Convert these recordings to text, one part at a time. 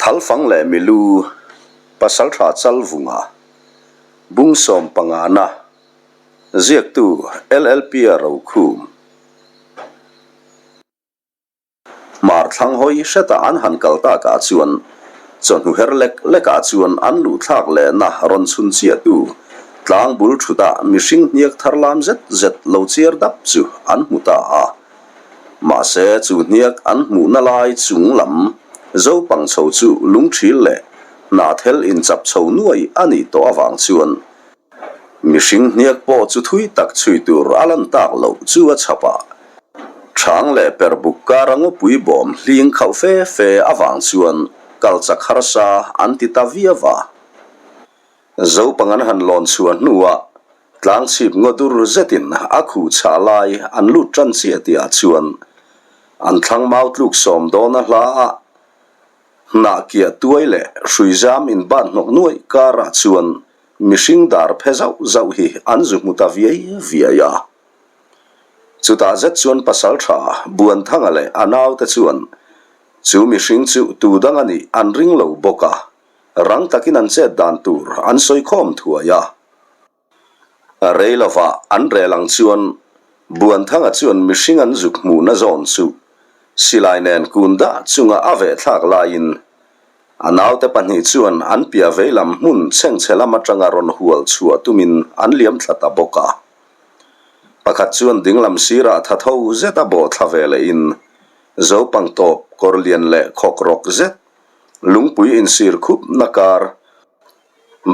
Thalfang leh Milu, Pasaltha Chalvunga, Bung Sawmpangana, Ziaktu LLP-a Rokhum. Hmar thlang hawi hretah an han kal takah chuan chawhnu her lek lekah chuan an luhthlak lehna rawn chhun chiahtu tlang bul thutah mihring hniak thar lam zet zet lo chiar dap chu an hmu ta a. Mahse chu hniak an hmuhna lai chung lam zopang chho chu lungthil leh hnahthel inchap chho nuai a nih tawh avang chuan Mihring hniak pawh chu thui tak chhui tur a lan tak loh chu a chhap a. Chhang leh per buk kara ngawpui bawm hling khauh fe fe avang chuan kal chak harsa an ti ta viau a. Zopang an han lawn chhuah hnuah tlangchhip ngaw dur zetin a khuh chhah lai an lut tan chiah tihah chuan an thlang mau tluk sawm dawn a hla a. Hnah kiah tuai leh hrui zam inbat hnawk nuaih karah chuan mihring dar phe zauh zauh hi an zu hmu ta viai viai a. Chutah zet chuan pasal tha Buanthanga leh a naute chuan chu mihring chu tu dang a nih an ring lo bawk a, rang takin an chet dan tur an sawi khawm thuai a. Rei lovah an rel ang chuan Buanthanga chuan mihring an zuk hmuhna zawn chu silai nen kun dah chunga a vehthlak laiin a naute pahnih chuan an piah vei lam hmun chhengchhe lam atanga rawn hual chhuah tumin an liam thla ta bawk a. Pakhat chuan dinglam sirah tha tho zet a bawh thla ve lehin Zopang tawp kawr lian leh khawk rawk zet lungpui insir khupna kar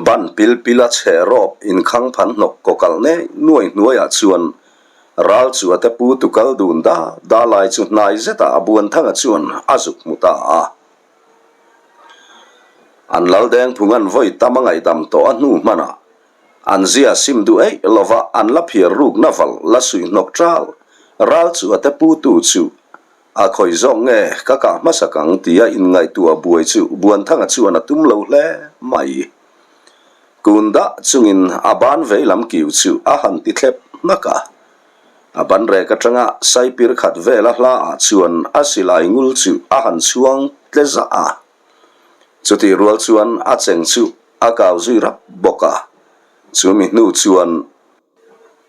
Ban pil pila chhe rawp inkhang phan hnawk kaw kalh nei nuai hnuaiah chuan ral chu a te pu tu kal dun da da lai chu hnai zetah a Buanthanga chuan a zuk hmu ta a. An Laldeng phungan vawi tam a ngaihdam tawh a hnu hmanah an zia sim duh eih lova an la phiar rukna val la suih hnawk ṭal ral chu a te pu tu chu A khawi zawk nge ka kah hmasak ang tia inngaihtuah buai chu Buanthanga chuan a tum lo hle mai. Kun dah chungin a ban vei lam kiu chu a han ti thlep hnak a. A ban rek atanga saipir khat vela hla ah chuan a silai ngul chu a han chhuang tle zah a. Chutih rual chuan a cheng chu a kau zui rap bawk a. Chumi hnu chuan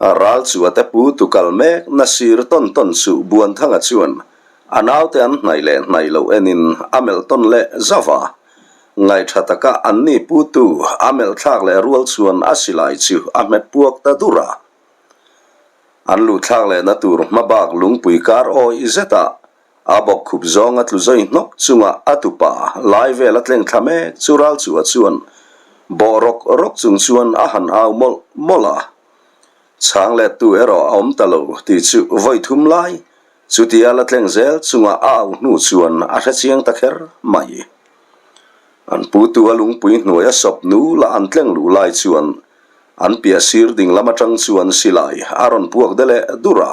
A ral chu a te pu tu kal mek na sir tawn tawn chu Buanthanga chuan a naute an hnaih leh hnaih loh enin a melh tawn leh zauh a. Ngaihṭha taka an ni pu tu a melh thlak leh rual chuan a silai chu a hmet puak ta dur a. An luh thlak lehna tur hmabak lungpui kar awih zetah A bawk khup zawng a tlu zawi hnawk chunga a tupa lai vel a tleng thla mek chu ral chu a chuan bawh rawk rawk chung chuan a han au mawlh mawlh a. Chhang lettu erawh a awm ta lo tih chu vawi thum lai chutia la tleng zel chunga a au hnu chuan a hre chiang ta kher mai. An putu a lungpui hnuai a sawp nu lah an tleng luh lai chuan an piah sir ding lam atang chuan silai a rawn puak de leh dur a.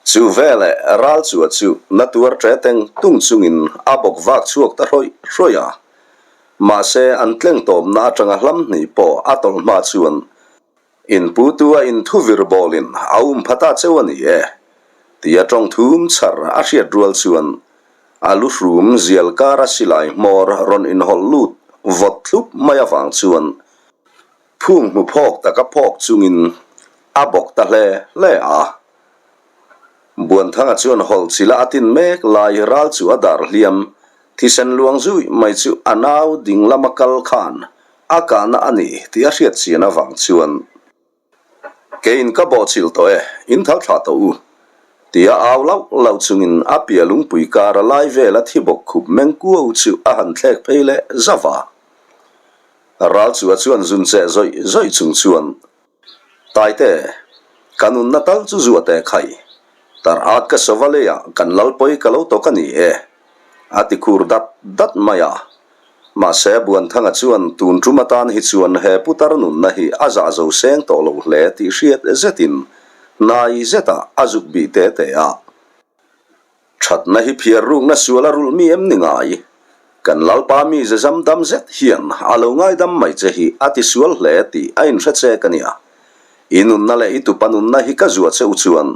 Chu veleh ral chua chu na tuar ṭe teng tung chungin a bawk vak chhuak ta hrawih hrawih a. Mahse an tleng tawpna aṭanga hlam hnih pawh a tawlh hma chuan inputu a inthuvir bawlin a um pha ta cheu a ni e tia ṭawng thum chhar a hriat rual chuan a lu hrum zial kara silai hmawr rawn inhawlh lut vawt thlup mai avang chuan Phung hmu phawk taka phawk chungin a bawk ta hle hle a. Buanthanga chuan hawlh chila a tin mek lai ral chu a dar hliam, thisen luang zui mai chu a nau ding lama kal khan a kahna a ni tih a hriat chian avang chuan, Keiin ka bawhchilh tawh e, in thal thlah tawh u, tia au lauh lauh chungin a pia lungpui kara lai vela thi bawk khup meng kuau chu a han thlek phei leh zauh a. Ral chu a chuan zun cheh zawih zawih chung chuan, Taite, ka nunna tal chu zuah teh khai. Tar at ka sova leiah kan lalpawi ka lo tawk a ni e, a ti khur dat dat mai a. Mahse, Buanthanga chuan tun tum atan hi chuan he putar nunna hi a zah zo seng tawh lo hle tih hriat zetin hnai zetah a zuk bih te te a. Thatna hi phiar rukna sual a rulh mi em ni ngai? Kan Lalpa mi ze zam dam zet hian a lo ngaidam mai che hi a ti sual hle tih a inhre che ka nia. I nunna leh i tupa nunna hi ka zuah che u chuan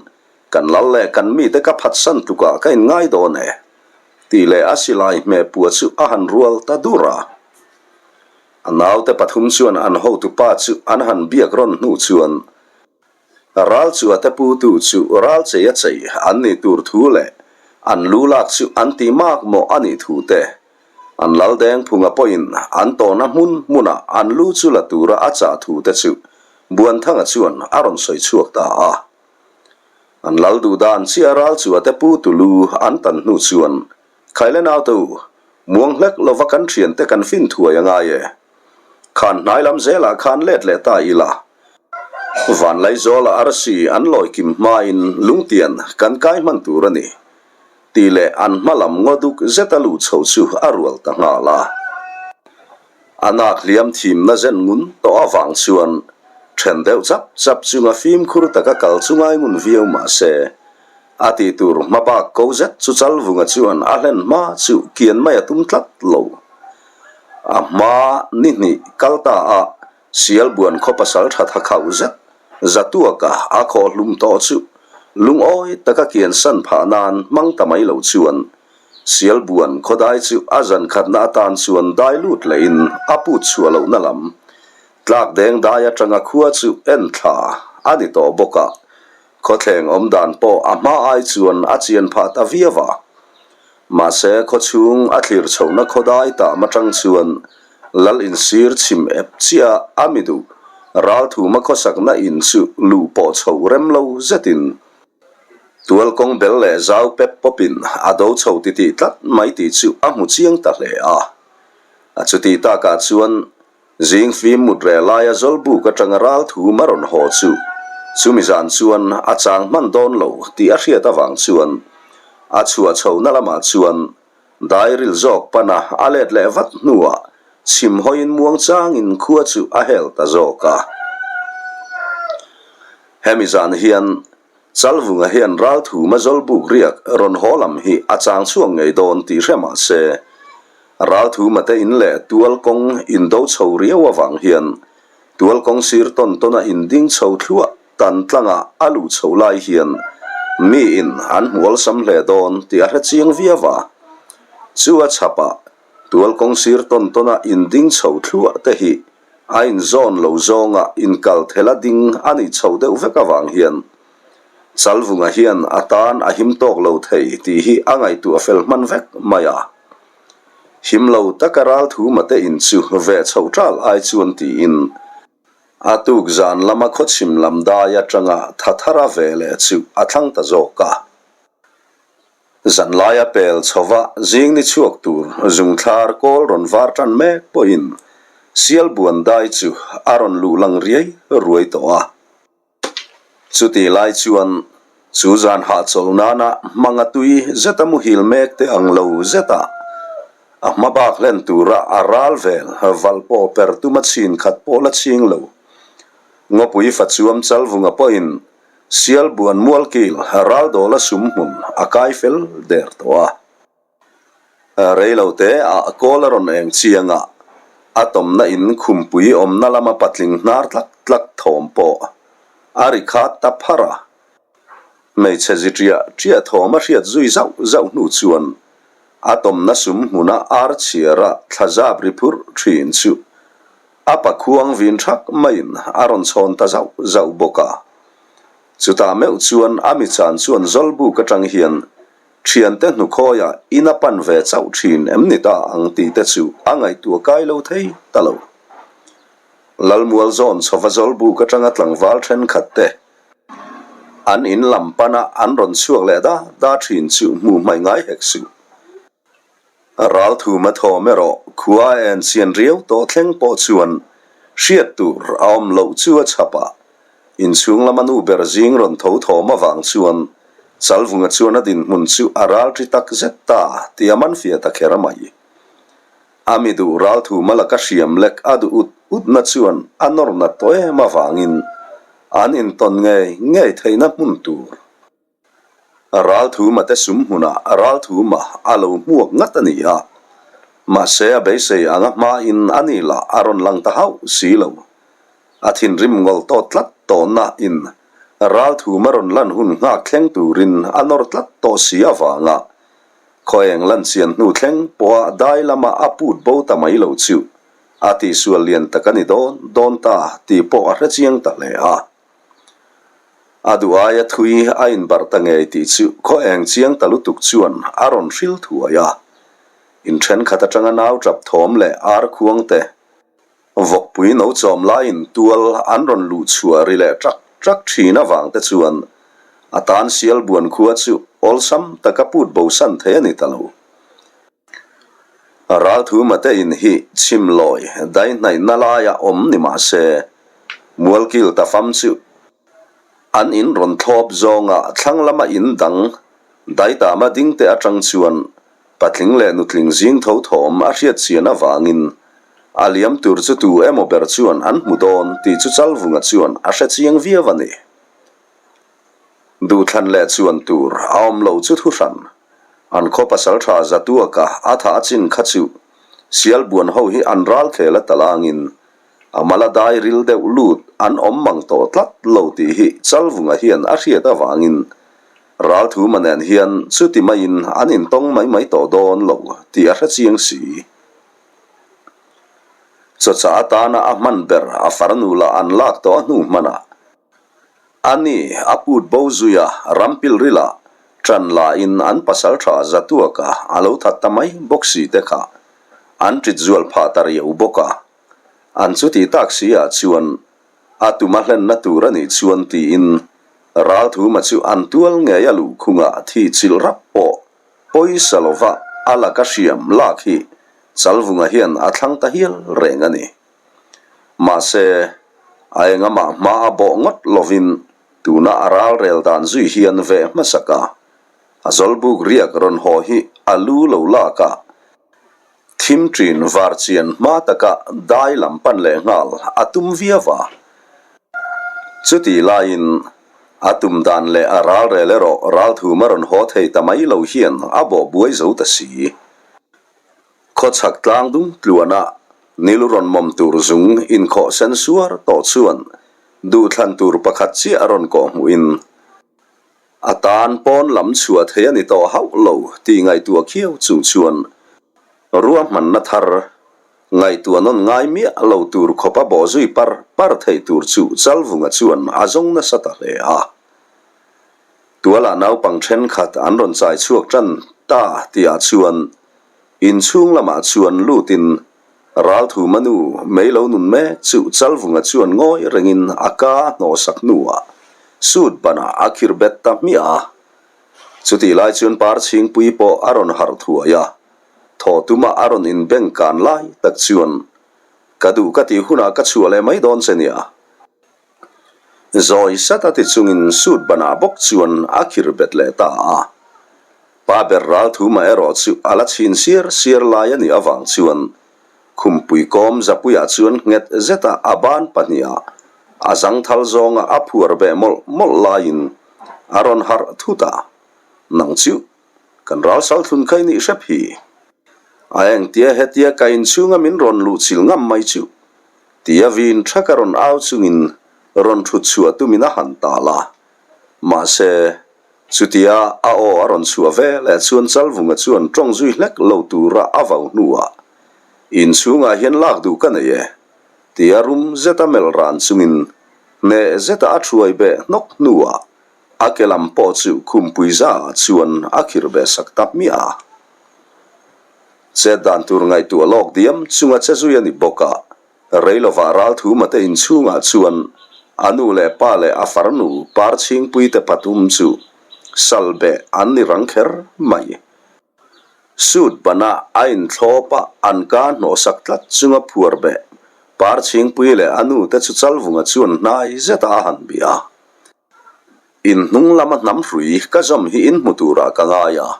kan Lal leh kan mite ka phatsan tlukah ka inngai dawn e. Tih leh a silai hmeh pua chu a han rual ta dur a. A naute pathum chuan an hotupa chu an han biak rawn hnu chuan ral chu a te putu chu ral chei a chei an nih tur thu leh an lu lak chu an tih mak mawh a nih thu te an lal deng phunga pawhin an tawhna hmun hmunah an lu chu la tura a chah thu te chu Buanthanga chuan a rawn sawi chhuak ta a. An lal duh dan chiah ral chu a te pu tu lu an tan hnu chuan Khaile naute u, muang hlek lova kan thiante kan fin thuai a ngai e. Khan hnai lam zelah khan let leh ta ila. Vanlaizawla arsi an lawi kim hmain lungtian kan kai hman tur a ni. Tih leh an hma lam ngaw duk zeta luh chho chu a rual ta nghal a. A nak hliam thimna zen ngun tawh avang chuan then deuh chap chap chunga fimkhur taka kal chu ngai ngun viau mah se, a tih tur hma bak ko zet chu Chalvunga chuan a hlen hma chu kian mai a tum tlat lo. A hma ni hnih kal ta a Sialbuan khaw pasal tha tha khauh zet Zatuaka a khawh hlum tawh chu lungawi taka kian san phah nan hmang ta mai lo chuan Sialbuan khawdai chu a zan khatna atan chuan dai lut lehin a put chhuah lohna lam tlak deng dai atanga khua chu en thla a ni tawh bawk a, khawthleng awm dan pawh a hma ai chuan a chian phah ta viau a. Mahse khawchhung a thlir chhohna khawdai tam atang chuan Lal insir chhim ep chiah a mi duh ralthuma khawsakna in chu luh pawh chho rem lo zetin Tual kawng bel leh zau pep pawpin a do chho titih tlat mai tih chu a hmu chiang ta hle a. A chutih takah chuan zing fim mut reh laia Zawlbuk atanga ral thum a rawn haw chu chumi zan chuan a chang hman dawn lo tih a hriat avang chuan a chhuah chhohna lamah chuan dairil zawk pana a let leh vat hnuah chhim hawiin muangchangin khua chu a hel ta zawk a. Hemi zan hian Chalvunga hian Ralthuma Zawlbuk riak rawn haw lam hi a chang chhuak ngei dawn tih hre mah se, Ralthuma te in leh tual kawng indo chho riau avang hian tual kawng sir tawn tawna inding chho thluah tan tlanga a luh chho lai hian miin an hmu awlsam hle dawn tih a hre chiang viau a. Chu a chhapah tual kawng sir tawn tawna inding chho thluah te hi A inzawn lo zawnga inkal thela ding a nih chhoh deuh vek avang hian Chalvunga hian a tan a him tawk lo thei tih hi a ngaihtuah fel hman vek mai a. Him lo taka ralthuma te in chu ve chhoh ṭal ai chuan tiin a tuk zan lama khawchhim lam dai aṭanga tha thara ve leh chu a thlang ta zawk a. Zanlaia pel chhova zing ni chhuak tur zungthlar kawl rawn var tan mek pawhin Sialbuan dai chu a rawn luh lang riai ruai tawh a. Chutih lai chuan chu zan hahchawlh nana hmanga tui zeta muhil mek te ang lo zeta a hma bak hlen tura a ral vel valh pawh per tuma chhin khat pawh la chhing lo. Ngawpui fachuam Chalvunga pawhin Sialbuan mualkil Raldawla sum hmun a kai fel der tawh a. Reilo te ah kawl a rawn eng chiang a, a tawmna in khumpui awmna lama patling hnar tlak tlak thawm pawh a ri khat ta phar a. Hmeichhe zi ṭiah ṭiah thawm a hriat zui zauh zauh hnu chuan a tawmna sum hmuna ar chhiara thlazap ri phurh ṭhin chu A pakhuang vin thak maiin a rawn chhawn ta zauh zauh bawk a. Chutah meuh chuan a mi chan chuan Zawlbuk atang hian thiante hnukhawiah in a pan ve chauh thin em ni ta ang tih te chu a ngaihtuah kai lo thei ta lo. Lalmual zawn chhova Zawlbuk atanga tlangval thenkhat te an in lam pana an rawn chhuak leh da da thin chu hmuh hmaih ngai hek suh. Ralthuma thawm erawh khua a en chian riau tawh thleng pawh chuan hriat tur a awm loh chu a chhap a. Inchhung lama nu ber zing rawn tho thawm avang chuan Chalvunga chuan a dinhmun chu a ral ṭi tak zet ta tih a man fiah ta kher mai. A mi duh Ralthuma laka hriam lek a duh ut utna chuan a nawr nat tawh em avangin an intawn ngei ngei theihna hmun tur Ralthuma te sum hmunah Ralthuma a lo hmuak ngat a ni a, mahse a beisei anga hmain a ni lah a rawn lang ta hauh si lo. A thinrim ngawl tawt tlat tawhna in Ralthuma rawn lan hun nghak thleng turin a nawr tlat tawh si avanga. Khaw eng lan chian hnu thleng pawha dai lama a put bo ta mai lo chu a tihsual lian tak a ni dawn dawn ta tih pawh a hre chiang ta hle a. A duh aia thui a inbarh ta ngei tih chu khaw eng chiang ta lutuk chuan a rawn hril thuai a. In thenkhat atanga nau tap thawm leh ar khuang te Vawkpui no chawm laiin tual an rawn luh chhuah ri leh ṭak ṭak ṭhin avang te chuan a tan sial buan khua chu awlsam taka put bosan thei a ni ta lo. Ralthuma te in hi chhim lawi daihnaihna laia awm ni mah se, Mualkil ta fam chu an in rawn thlawp zawnga thlang lama in dang daitama dingte aṭang chuan Patling leh nutling zing tho thawm a hriat chian avangin a liam tur chu tu emaw ber chuan an hmu dawn tih chu Chalvunga chuan a hre chiang viau a ni. Duhthlan leh chuan tur a awm lo chu thuhran. An khaw pasal tha Zatuaka a thah chin kha chu Sialbuan ho hi an ral khel a talangin A mala dai ril deuh lut an awm mang tawh tlat lo tih hi Chalvunga hian a hriat avangin Ralthuma nen hian chuti maiin an intawng mai mai tawh dawn lo tih a hre chiang si. Chawchah atana a hman ber a farnu lah an lak tawh a hnu hmanah a ni a put bo zui a, rampilrila ṭan lahin an pasalṭha Zatuaka a lo that ta mai bawk si te kha an ṭit zual phah ta riau bawk a. An chuti tak si ah chuan a tum a hlenna tur a nih chuan tiin Ralthuma chu an tual ngei a luhkhunga thi chilh rap pawh pawisa lova a laka hriam lak hi Chalvunga hian a thlang ta hial reng a ni. Mahse, a engamah hma a bawh ngawt lovin tuna a ralrel dan zui hian veh hmasak a, a zawlbuk riak rawn haw hi a lu lo lak a, Thim ṭin var chian hma taka dai lam pan leh nghal a tum viau a. Chutih laiin a tum dan leh a ralrel erawh ralthum a rawn haw thei ta mai lo hian a bawh buai zo ta si. Khawchhak tlang dung tluana nil rawn mawm tur zung inkhawh sen suar tawh chuan duhthlan tur pakhat chiah a rawn kawh hmuhin A tan pawn lam chhuah thei a ni tawh hauh lo tih ngaihtuah khiau chung chuan ruahmanna thar ngaihtuah nawn ngai miah lo tur khawpa bawh zui par par thei tur chu Chalvunga chuan a zawng nasa ta hle a. Tualah naupang thenkhat an rawn chai chhuak tan ta tihah chuan inchhung lamah chuan lutin Ralthuma nu mei lo nun mek chu Chalvunga chuan ngawi rengin a ka a hnawhsak hnuah suit banah a khir bet ta hmiah a. Chutih lai chuan Parchhingpui pawh a rawn harh thuai a, thaw tuma a rawn inbeng kan lai tak chuan, Ka duh ka tih hunah ka chhuah leh mai dawn che nia. Zawi sat a ti chungin suit banah bawk chuan a khir bet leh ta a. Pa ber Ralthuma erawh chu a la chhin siar siar lai a nih avang chuan khumpui kawm zapuiah chuan nghet zeta a ban pahniha a zangthal zawnga a phuar beh mawlh mawlh laiin a rawn harh thut a, Nang chu kan ral sal thlun kha i nih hrep hi. A engtia hetia ka inchhunga min rawn luhchilh ngam mai chu Tia vin thak a rawn au chungin rawn thut chhuah tumin a han tal a. Mahse, chutia a aw a rawn chhuah ve leh chuan Chalvunga chuan tawng zui hlek lo tura a vau hnuah, Inchhungah hian lak duh ka nei e, tia rum zeta melh ran chungin hneh zeta a thuai beh hnawk hnuah a ke lam pawh chu khumpui zaah chuan a khir beh sak ta hmiah a. Chet dan tur ngaihtuah lawk diam chunga che zui a ni bawk a, Reilovah Ralthuma te inchhungah chuan a nu leh pa leh a farnu Parchhingpui te pathum chu sal beh an ni rang kher mai. Suit bana a inthlawp a, an ka hnawhsak tlat chunga phuar beh Parchhingpui leh a nu te chu Chalvunga chuan hnai zeta a han bih a. In hnung lama hnam hrui ka zawm hi in hmu turah ka ngai a.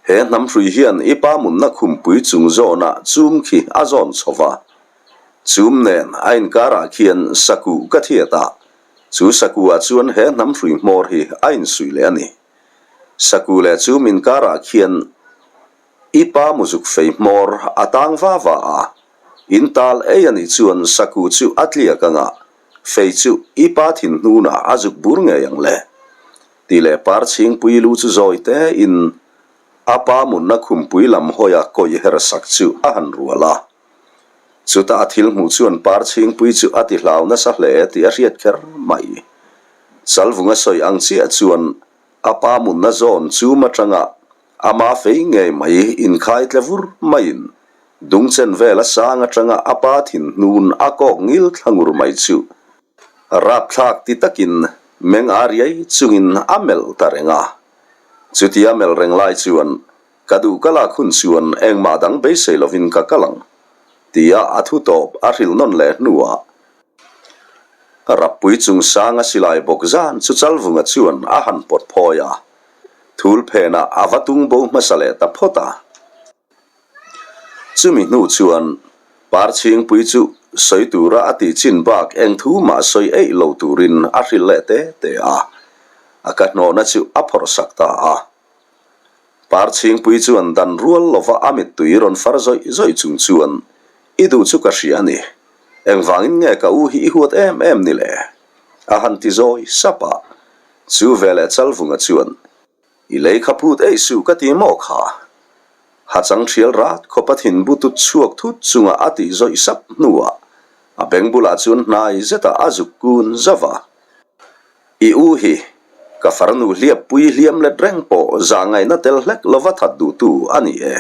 He hnam hrui hian i pa munna khumpui chung zawnah chum khi a zawn chho va. Chum nen a inkarah khian sakuh ka thiat a, chu sakuhah chuan he hnam hrui hmawr hi a insuih leh a ni. Sakuh leh chum inkarah khian i pa muzuk fei hmawr a tang va va a, in tal ei a nih chuan sakuh chu a tliak ang a, Fei chu i pa thin hnunah a zuk bur ngei ang le? Tih leh Parchhingpui lu chu zawi te in. A pa munna khumpui lam hawia kawih her sak chu a han rual a. Chutah a thil hmuh chuan Parchhingpui chu a ti hlau nasa hle tih a hriat kher mai. Chalvunga sawi ang chiah chuan a pa munna zawn chum atanga ama fei ngei mai inkhai tle vur maiin dungchen vel a sang atanga a pa thin hnun a kawk ngil thla ngur mai chu rapthlak ti takin meng a riai chungin a melh ta reng a. Chutia melh reng lai chuan Ka duh ka lak hun chuan engmah dang beisei lovin ka kal ang, tia a thu tawp a hrilh nawn leh hnuah Rappui chungsanga silai bawk zan chu Chalvunga chuan a han pawt phawi a, thul phenah a va tung bo hmasa leh ta phawt a. Chumi hnu chuan Parchhingpui chu sawi tura a tih chin bak eng thu mah sawi eih lo turin a hrilh leh te te a, a ka hnawhna chu a phawrh sak ta a. Parchhingpui chuan dan rual lova a mittui rawn far zawih zawih chung chuan, I duh chu ka hria a ni. Engvangin nge ka u hi i huat em em ni le? A han ti zawi sap a. Chu veleh Chalvunga chuan, I lei kha phut eih suh ka ti maw kha? Hachang thial rat khawpa thin bu tut chhuak thut chunga a tih zawih sap hnuah a beng bulah chuan hnai zetah a zuk kun zauh a. I u hi, ka farnu hliappui hliam let reng pawh zah ngaihna tel hlek lova that duhtu a ni e,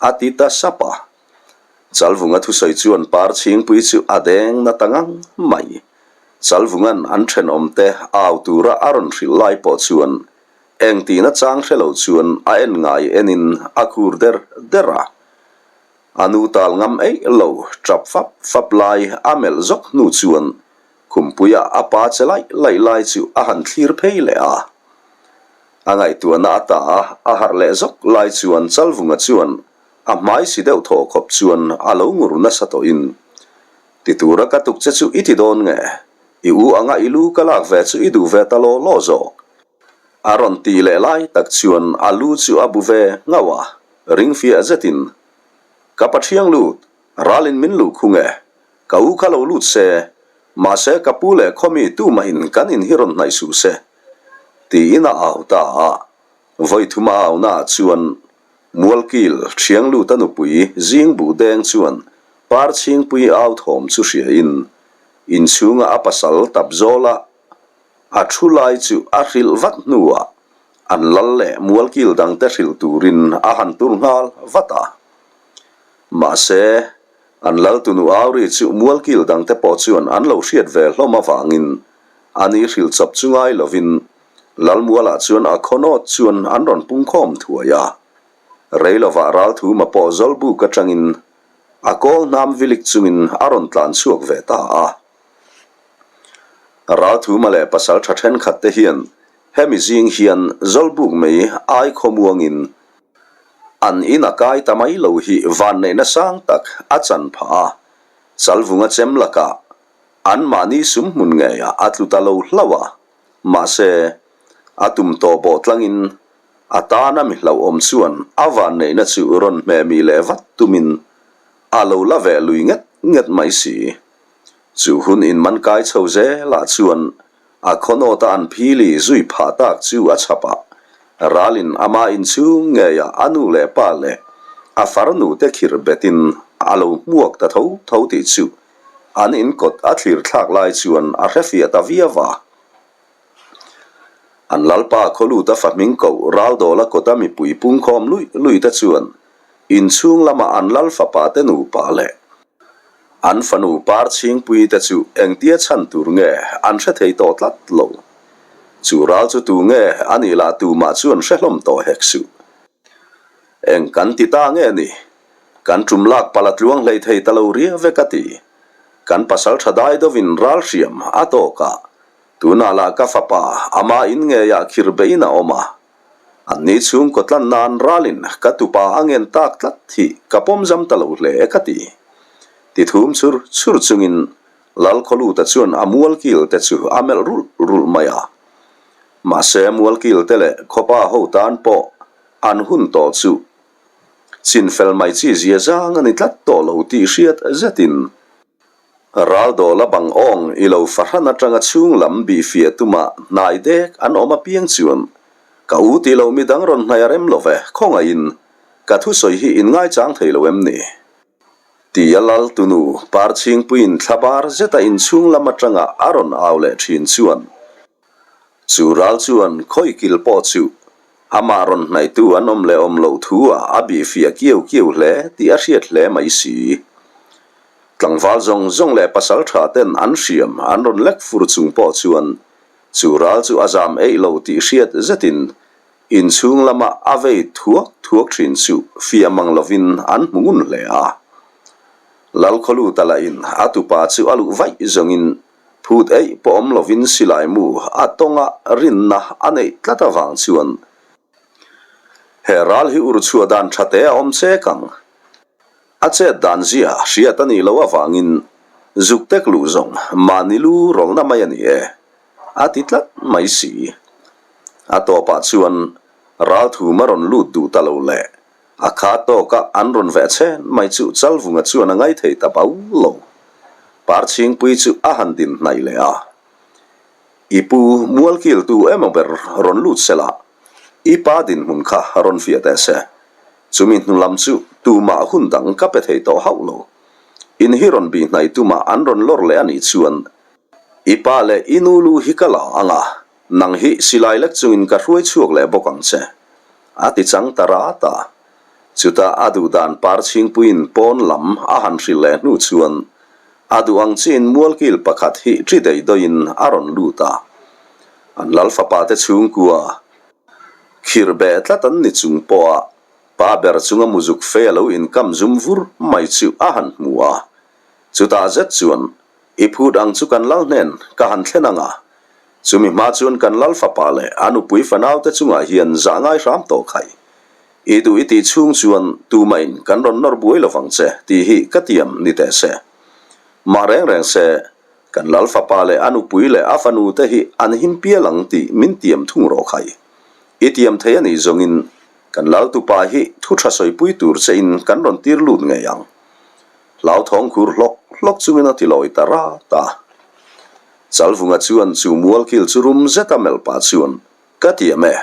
a ti ta sap a. Chalvunga thusawi chuan Parchhingpui chu a deng na ta ngang mai. Chalvunga'n an thenawmte au tura a rawn hrilh lai pawh chuan eng tihna chang hre lo chuan a en ngai enin a khur der der a. A nu tal ngam eih lo tap fap fap lai a melh zawk hnu chuan Khumpuia a pa che laih laih lai chu a han thlir phei leh a. A ngaihtuahna a ta a, a harh leh zawk lai chuan Chalvunga chuan a hmai si deuh thaw khawp chuan a lo ngur nasa tawhin, Ti tura ka tuk che chu i ti dawn nge? I u anga i lu ka lak ve chu i duh ve ta law law zawk. A rawn ti leh lai tak chuan a lu chu a bu ve nghauh a, ring fiah zetin, Ka Pathiang lut, ralin min luh khung e. Ka u kha lo lut se, mahse ka pu leh khawmi tumahin kan in hi rawn hnaih suh se, tiin a au ta a. Vawi thum a au naah chuan Mualkil Thiangluta nupui Zing Buh Deng chuan Parchhingpui au thawm chu hriain inchhunga a pasal tap zawla a thu lai chu a hrilh vat hnuah an lal leh Mualkil dangte hrilh turin a han tur nghal vat a. Mahse, An laltunu Auri chu mualkil dangte pawh chuan an lo hriat ve hlawm avangin a ni hrilh chawp chu ngai lovin Lalmualah chuan a khawnawt chuan an rawn pungkhawm thuai a. Rei lovah Ralthuma pawh Zawlbuk atangin a kawl hnam vilik chungin a rawn tlan chhuak ve ta a. Ralthuma leh pasal tha thenkhat te hian hemi zing hian Zawlbuk mei ai khawmuangin An in a kai ta mai lo hi vanneihna sang tak a chan phah a, Chalvunga chem lakah anmahni sum hmun ngeiah a tlu ta lo hlauh a, mahse, a tum tawh bawh tlangin a tana mi hlauhawm chuan a vanneihna chu rawn hmehmih leh vat tumin a lo la ve lui nget nget mai si. Chu hun inman kai chho zelah chuan A khawnawta an phili zui phah tak chu a chhap a, ralin ama inchhung ngeiah a nu leh pa leh a farnu te khir betin a lo hmuak ta tho tho tih chu an inkawt a thlir thlak lai chuan a hrefiah ta viau a. An lalpa khawluta fahming koh Raldawla kawta mipui pungkhawm luih luih te chuan inchhung lama an lal fapa te nupa leh An fanu Parchhingpui te chu engtia chhan tur nge an hre thei tawh tlat lo. Chu ral chu tu nge a nih lah tumah chu an hre hlawm tawh hek suh. Eng kan ti ta nge ni? Kan tum lak pala tluang hlei thei ta lo ria vek a ti. Kan pasal tha dai dovin ral hriam a tawk a, tunah lah ka fapa ama in ngeiah khir beiin a awm a, Anni chhungkaw tlan nan ralin ka tupa a ngen tak tlat hi ka pawm zam ta lo hle ka ti. Ti thum chhur chhur chungin Lalkhawluta chuan a mualkil te chu a melh rulh rulh mai a. Mahse mualkil te leh khawpa ho tan pawh an hun tawh chu chinfel mai chi zia zang a ni tlat tawh lo tih hriat zetin Raldawla bang awng i lo fahran atanga chhung lam bih fiah tuma hnai dek an awm apiang chuan. Ka u tih loh midang rawn hnaih a rem lo ve, khawngaihin ka thusawi hi in ngaichang thei lo em ni? Tia lal tunu Parchhingpuiin thlabar zeta inchhung lam atanga a rawn au leh thin chuan chu ral chuan khawi kil pawh chu amah rawn hnaihtu an awm leh awm loh thu ah a bih fiah kiau kiau hle tih a hriat hle mai si. Tlangval zawng zawng leh pasal tha ten an hriam an rawn lek fur chung pawh chuan chu ral chu a zam eih lo tih hriat zetin Inchhung lama a vei thuak thuak thin chu fiah mang lovin an hmu ngun hle a. Lalkhawluta lahin a tupa chu a luh vaih zawngin phut eih pawh awm lovin silai mu a tawnga rinna a neih tlat avang chuan he ral hi ur chhuah dan tha te a awm chek ang. A chet dan zia hriat a nih loh avangin zuk tek luh zawng mahni lu rawlna mai a ni e, a ti tlat mai si. A tawpah chuan ralthum a rawn lut duh ta lo le, a kha tawka an rawn veh chhen mai chu Chalvunga chuan a ngaithei ta bau lo. Parchhingpui chu a han din hnaih leh a. I pu mualkiltu emaw ber rawn lut sela, i pa dinhmun kha rawn fiah teh se. Chumi hnu lam chu tumah hun dang ka pe thei tawh hauh lo. In hi rawn bih hnaih tumah an rawn lawr leh a nih chuan i pa leh i nu lu hi ka la ang a, nang hi silai lek chungin ka hruai chhuak leh bawk ang che, a ti chang ta rat a. Chutah a duh dan par chhingpuiin pawn lam a han hrilh leh hnu chuan a duh ang chiin mualkil pakhat hi ṭi dei dawiin a rawn lut a. An lal fapa te chhungkua Khirh beh tlat an ni chung pawha pa ber chunga muzuk fe a lo inkam zum vur mai chu a han hmu a. Chutah zet chuan, I phut ang chu kan lal hnen ka han thlen ang a, chumi hma chuan kan lal fapa leh a nupui fanaute chungah hian zah ngai hram tawh khai. I duh i tih chhung chuan tumahin kan rawn nawr buai lovang che tih hi ka tiam ni teh se. Mah reng reng se, Kan lal fapa leh a nupui leh a fanu te hi an him pial ang tih min tiam thung rawh khai. I tiam thei a nih zawngin kan lal tupa hi thu tha sawipui tur che in kan rawn tir lut ngei ang. Hlauthawng khur hlawk hlawk chungin a ti lawi ta rat a. Chalvunga chuan chu mualkil chu rum zeta melh pah chuan ka tiam e,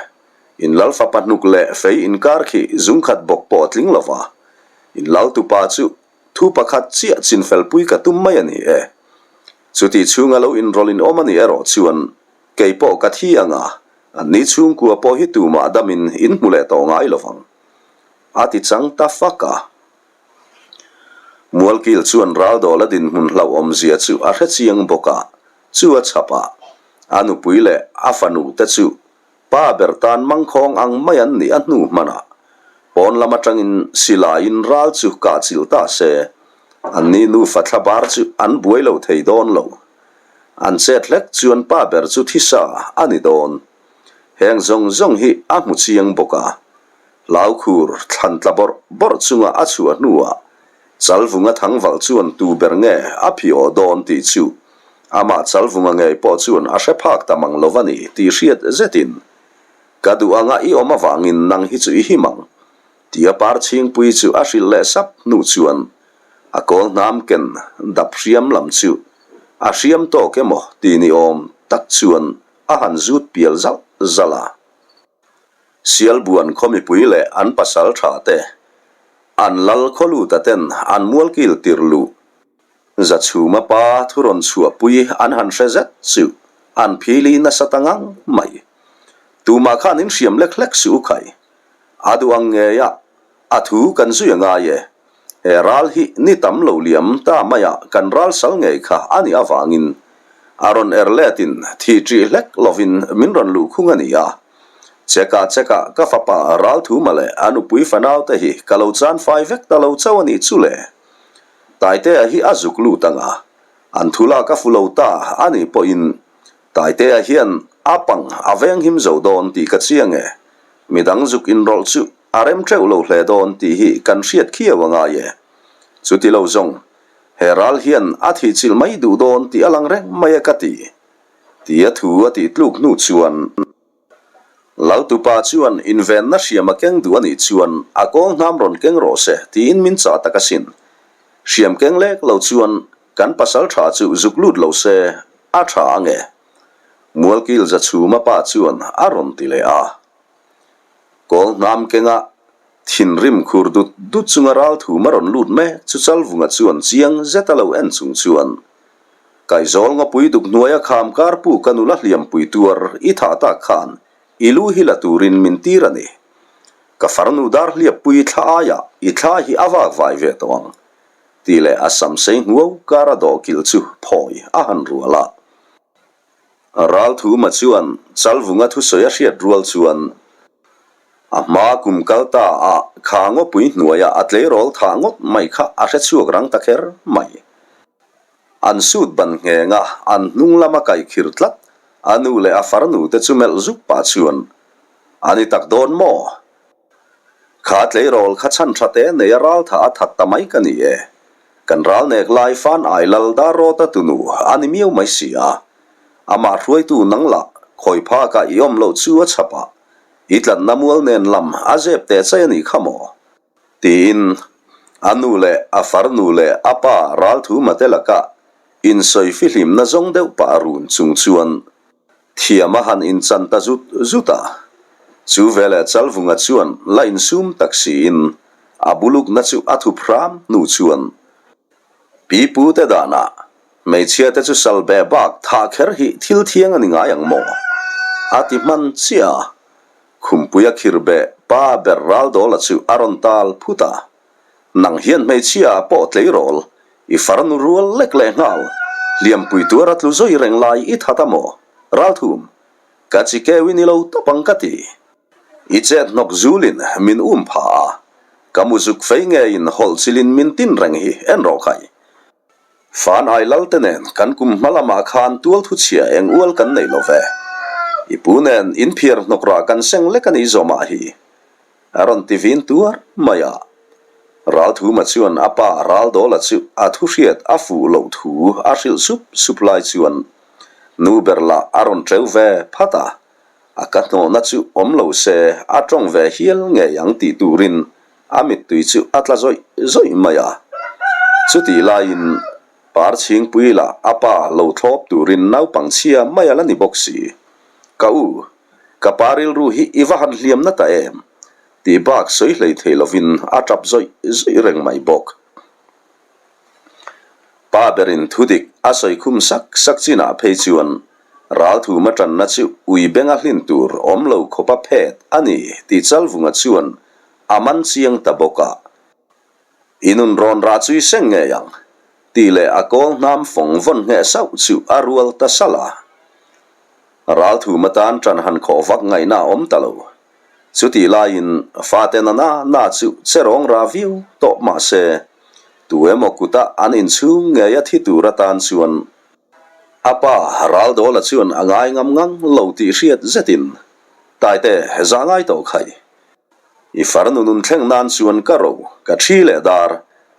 in lal fapa hnuk leh fei inkar khi zungkhat bawk pawh a tling lova, in lal tupa chu Thu pakhat chiah chinfelpui ka tum mai a ni e. Chutih chhunga lo inrawlh in awm a nih erawh chuan kei pawh ka thi ang a, anni chhungkua pawh hi tumah damin in hmu leh tawh ngai lovang. A ti chang ta fak a. Mualkil chuan Raldawla dinhmun hlauhawmzia chu a hre chiang bawk a, chu a chhap a, a nupui leh a fanu te chu Pa ber tan mangkhawng ang mai an nih a hnu hmanah pawn lam atangin silaiin ral chu kah chilh ta se, anni nufa thlabar chu an buai lo thei dawn lo. An chet hlek chuan pa ber chu thisa a ni dawn. Heng zawng zawng hi a hmu chiang bawk a, hlaukhur thlan tla bawrh bawrh chunga a chhuah hnuah Chalvunga thangvalh chuan tu ber nge a phiawh dawn tih chu Amah Chalvunga ngei pawh chuan a hre phak ta mang lo a ni tih hriat zetin, Ka duh anga i awm avangin nang hi chu i him ang, tia Parchhingpui chu a hrilh leh sap hnu chuan a kawl hnam ken dap hriam lam chu a hriam tawk emaw ti ni awm tak chuan a han zut pial zalh zalh a. Sialbuan khaw mipui leh an pasal tha te, an lal khawluta ten an mualkil tirh luh Zachhuma pa thu rawn chhuahpui an han hre zet chu an phili nasa ta ngang mai. Tumah khan in hriam lek hlek suh u khai. A duh ang ngei a, a thu kan zui a ngai e. He ral hi ni tam lo liam ta maia kan ral sal ngei kha a nih avangin a rawn er letin thi ṭih hlek lovin min rawn luh khung a ni a. Chekah chekah ka fapa Ralthuma leh a nupui fanaute hi ka lo chan fai vek ta lo chauh a nih chu le. Taitea hi a zuk lut ang a, an thu lak a fu lo ta a nih pawhin Taitea hian a pang a venghim zo dawn tih ka chiang e. Midang zuk inrawlh chu a rem teuh lo hle dawn tih hi kan hriat khiau a ngai e. Chuti lo zawng, he ral hian a thihchilh mai duh dawn tih a lang reng mai e ka ti. Tia thu a tih tluk hnu chuan. Laltupa chuan invenna hriam a keng duh a nih chuan a kawl hnam rawn keng rawh se tiin min chah tak asin. Hriam keng lek lo chuan kan pasal tha chu zuk lut lo se a tha ang e. Mualkil Zachhuma pa chuan a rawn ti leh a. Kawl hnam kenga thinrim khur dut dut chunga ral thum a rawn lut mek chu Chalvunga chuan chiang zet a lo en chung chuan Kaizawl ngawpui duk hnuaia kham kar pu ka nula hliampui tuar i thah tak khan i lu hi la turin min tir a ni. Ka farnu dar hliappui thla aiah i thla hi a vak vai ve tawh ang tih leh a sam sei hnuau kar a dawh kilh chu phawi a han rual a. Ralthuma chuan Chalvunga thusawi a hriat rual chuan a hma kum kal ta a kha ngawpui hnuaia a tleirawl thah ngawt mai kha a hre chhuak rang ta kher mai. An sut ban ngheng a, an hnung lama kaih khir tlat a nu leh a farnu te chu melh zuk pah chuan a ni tak dawn maw? Kha tleirawl kha chhan tha te nei a ral tha a that ta mai ka ni e. Kan ral nek lai fan ai lal dar rawt a tunu a ni miau mai si a. Amah hruaitu nang lah khawi phak ah i awm loh chu a chhap a, i tlanna mual nen lam a zep teh chai a nih kha maw? Tiin a nu leh a farnu leh a pa ral thu mate lakah insawi fihlimna zawng deuh pah run chung chuan Thiam a han inchan ta zut zut a, chu veleh Chalvunga chuan la insum tak siin a bulukna chu a thup hram hnu chuan Pipu te danah hmeichhia te chu sal beh bak thah kher hi thil thiang a ni ngai ang maw? a ti hman chiah a, Khumpuia khir beh pa ber Raldawla chu a rawn tal phut a. Nang hian hmeichhia ah pawh tleirawl, i farnu rual lek leh nghal, hliampui tuar a tlu zawi reng lai i that a maw? Ralthum, ka chi keu i ni lo tawp ang ka ti. I chet hnawk zulin min um pha a, ka mu zuk fei ngeiin hawlh chilin min tin reng hi en rawh khai. Fan ai lal te nen kan kum hma lamah khan tual thu chhia eng ual kan nei lo ve. I pu nen in phiar hnawk rah kan seng lek a ni zawmah hi. A rawn ti vin tuar mai a. Ralthuma chuan a pa Raldawla chu a thu hriat a fuh loh thu a hrilh sup sup lai chuan nu ber lah a rawn teu ve phat a, a ka hnawhna chu awm lo se a tawng ve hial ngei ang tih turin a mittui chu a tla zawih zawih mai a. Chutih laiin Parchhingpui lah a pa lo thlawp turin naupang chhia mai a la ni bawk si. Ka u, Ka pa rilru hi i va han hliam na ta em? tih bak sawi hlei thei lovin a tap zawih zawih reng mai bawk. Pa berin thudik a sawi khum sak sak chinah phei chuan ralthum a tanna chu ui benga hlin tur awm lo khawpa phet a ni tih Chalvunga chuan a man chiang ta bawk a. I nun rawn rah chu i seng ngei ang tih leh a kawl hnam fawng vawn ngheh sauh chu a rual ta salh a. Ralthum atan ṭan han khawh vak ngaihna a awm ta lo. Chutih laiin fate na na na chu che rawng ra viau tawh mah se, tu emaw kuta an inchhung ngei a thi tur atan chuan a pa Raldawla chuan a ngai ngam ngang lo tih hriat zetin, Taite, zah ngai tawh khai. I farnu nun thleng nan chuan ka ro, ka ṭhi leh dar,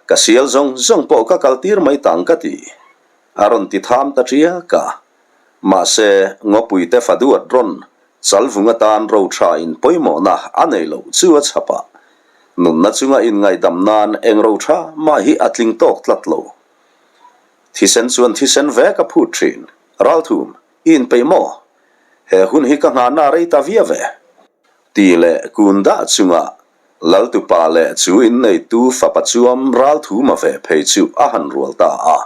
ka sial zawng zawng pawh ka kaltir mai tang ka ti, a rawn ti tham ta ṭiak a. Mahse, Ngawpuite fa duat rawn Chalvung atan ro tha in pawimawhna a nei lo chu a chhap a, nunna chunga inngaihdam nan eng ro tha mah hi a tling tawk tlat lo. Thisen chuan thisen vek a phut thin. Ralthum, i inpeih maw? He hun hi ka nghahna rei ta viau ve. Ti leh kun dah chunga Laltupa leh chu inneitu fapa chuam Ralthuma ve phei chu a han rual ta a.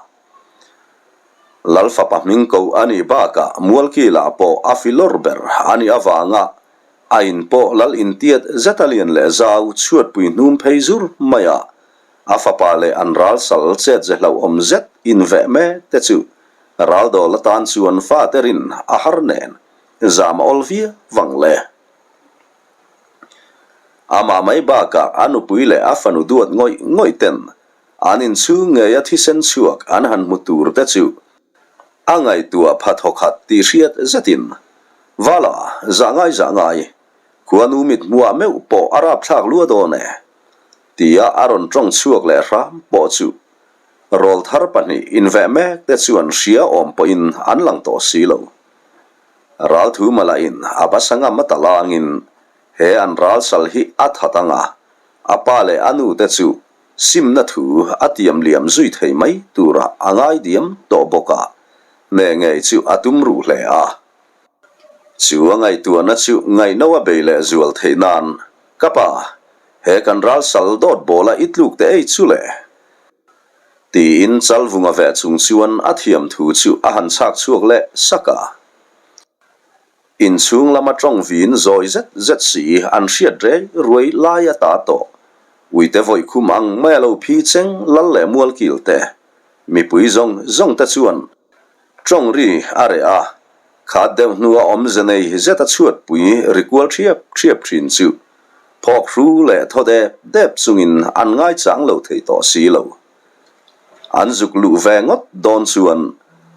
Lal fapa hming ko a nih bakah Mualkila pawh a filawr ber a nih avanga a in pawh Lal intiat zet a lian leh zau chhuatpui hnum phei zur mai a, a fapa leh an ral sal chet ze hlauhawm zet inveh mek te chu ral dawl atan chuan fate rin a har nen zam a awl viau vang le. Amah mai bakah a nupui leh a fanu duat ngawih ngawih ten An inchhung ngeia thisen chhuak an han hmu tur te chu a ngaihtuah pha thawkhat tih hriat zetin, Vala, zah ngai zah ngai, khuanu mit hmuah meuh pawh a rapthlak lua dawn e, tia a rawn tawng chhuak leh hram pawh chu rawlthar pahnih inveh mek te chuan hria awm pawhin an lang tawh si lo. Ralthuma lahin a basa ngam a ta langin he an ralsal hi a that ang a, a pa leh a nu te chu Simna thu a tiam liam zui thei mai turah a ngai diam tawh bawk a, hneh ngei chu a tum ruh hle a. Chu a ngaihtuahna chu ngaihno a bei leh zual theih nan. Ka pa, he kan ral sal dawt bawla i tluk te ei chu le? Tiin Chalvunga veh chung chuan a thiam thu chu a han chhak chhuak leh sak a. Inchhung lama tawng vin zawi zet zet si an hriat rei ruai lai a ta tawh. Uite vawikhum ang mai a lo phi cheng lal leh mualkil te, mipui zawng zawng te chuan Tawng ri a reh a, khat deuh hnua awmze nei zet a chhuatpui ri kual thiap thiap thin chu phawk hru leh thaw dep dep chungin an ngaichang lo thei tawh si lo. An zuk luh ve ngawt dawn chuan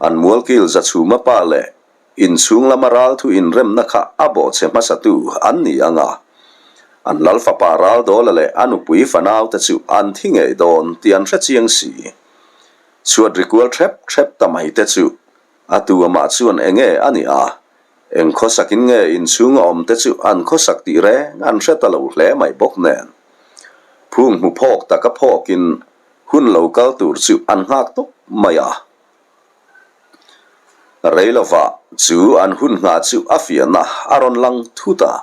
an mualkil Zachhuma pa leh inchhung lama ralthu inremna kha a bawhchhe hmasatu an ni ang a, an lal fapa Raldawla leh a nupui fanaute chu an thi ngei dawn tih an hrechiang si. Chhuat ri kual hrep hrep ta mai te chu a tu amah chuan enge a nih a, eng khawsakin nge inchhung a awm te chu an khawsak tih reng an hre ta lo hle mai bawk nen. Phung hmu phawk taka phawkin hun lo kal tur chu an nghak tawp mai a. Rei lova chu an hun nghah chu a fiahna a rawn lang thut a,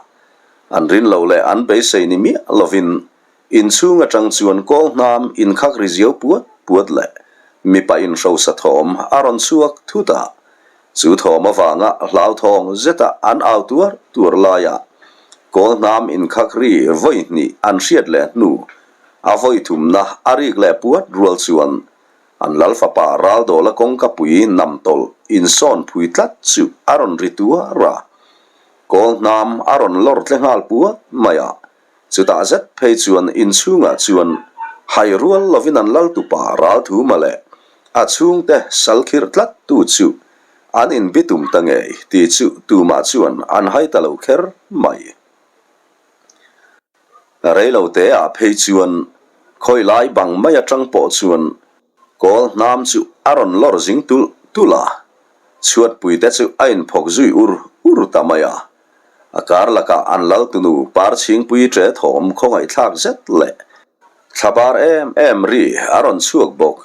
an rin lo leh an beisei ni miah lovin Inchhung atang chuan kawl hnam inkhak ri ziau puat puat leh mipa inhrosa thawm a rawn chhuak thut a. Chu thawm avanga hlauthawng zeta an au tuar tuar laia kawl hnam inkhak ri vawi hnih an hriat leh hnu a vawi thumna a rik leh puat rual chuan an lal fapa Raldawla kawngka pui nam tawlh insawn phui tlat chu a rawn ri tuar a. Kawl hnam a rawn lawr tle nghal puat mai a. Chutah zet phei chuan inchhungah chuan hai rual lovin an lal tupa Ralthuma leh a chhungte sal khirh tlat tu chu an inbitum ta ngei tih chu tumah chuan an hai ta lo kher mai. Reiloteah phei chuan khawilai bang mai atang pawh chuan kawl hnam chu a rawn lawr zing tulh tulh a, chhuatpuite chu a inphawk zui ur ur ta mai a. A kar lakah an lal tunu par chhingpui ṭe thawm khawngaihthlak zet leh thlabar em em ri a rawn chhuak bawk.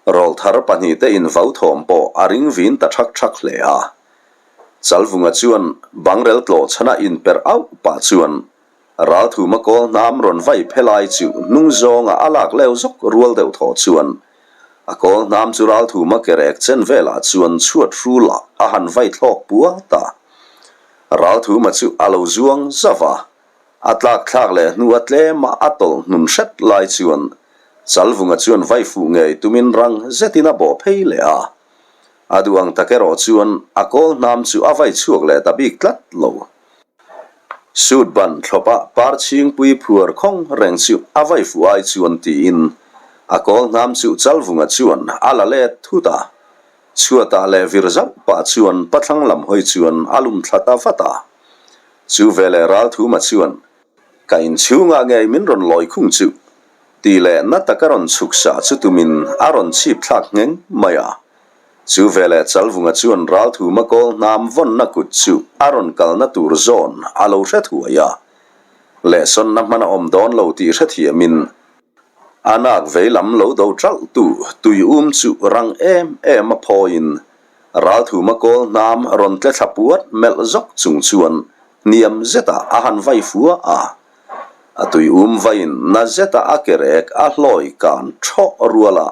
Rawlthar pahnihte invau thawm pawh a ring vin ta ṭhak ṭhak hle a. Chalvunga chuan bangrel tlawh chhana inperh auh pah chuan Ralthuma kawl hnam rawn vai phe lai chu hnung zawnga a lak leu zawk rual deuh thaw chuan a kawl hnam chu Ralthuma ke rek chen velah chuan chhuat hrulah a han vai thlawk puat a. Ralthuma chu a lo zuang zauh a, a tlak thlak leh hnu a tlema a tawlh hnun hret lai chuan Chalvunga chuan vai fuh ngei tumin rang zetin a bawh phei leh a. A duh ang tak erawh chuan a kawl hnam chu a vai chhuak leh ta bik tlat lo. Suit ban thlawpa par chhingpui phuar khawng reng chu a vai fuh ai chuan tiin a kawl hnam chu Chalvunga chuan a la let thut a. Chhuatah leh vir zauh pah chuan pathlang lam hawi chuan a lum thla ta vat a. Chu veleh Ralthuma chuan, Ka inchhungah ngei min rawn lawi khung chu tih leh na taka rawn chhuk sa chu tumin a rawn chhip thlak ngheng mai a. Chu veleh Chalvunga chuan Ralthuma kawl hnam vawnna kut chu a rawn kalna tur zawn a lo hre thuai a. Lehsawnna hman a awm dawn lo tih hrethiamin a nak vei lam lo do ṭalh tu tui um chu rang em em a phawiin Ralthuma kawl hnam rawn tle thla puat melh zawk chung chuan hniam zetah a han vai fua a. A tui um vaiin na zetah a ke rek a hlawi kan ṭhawh rual a,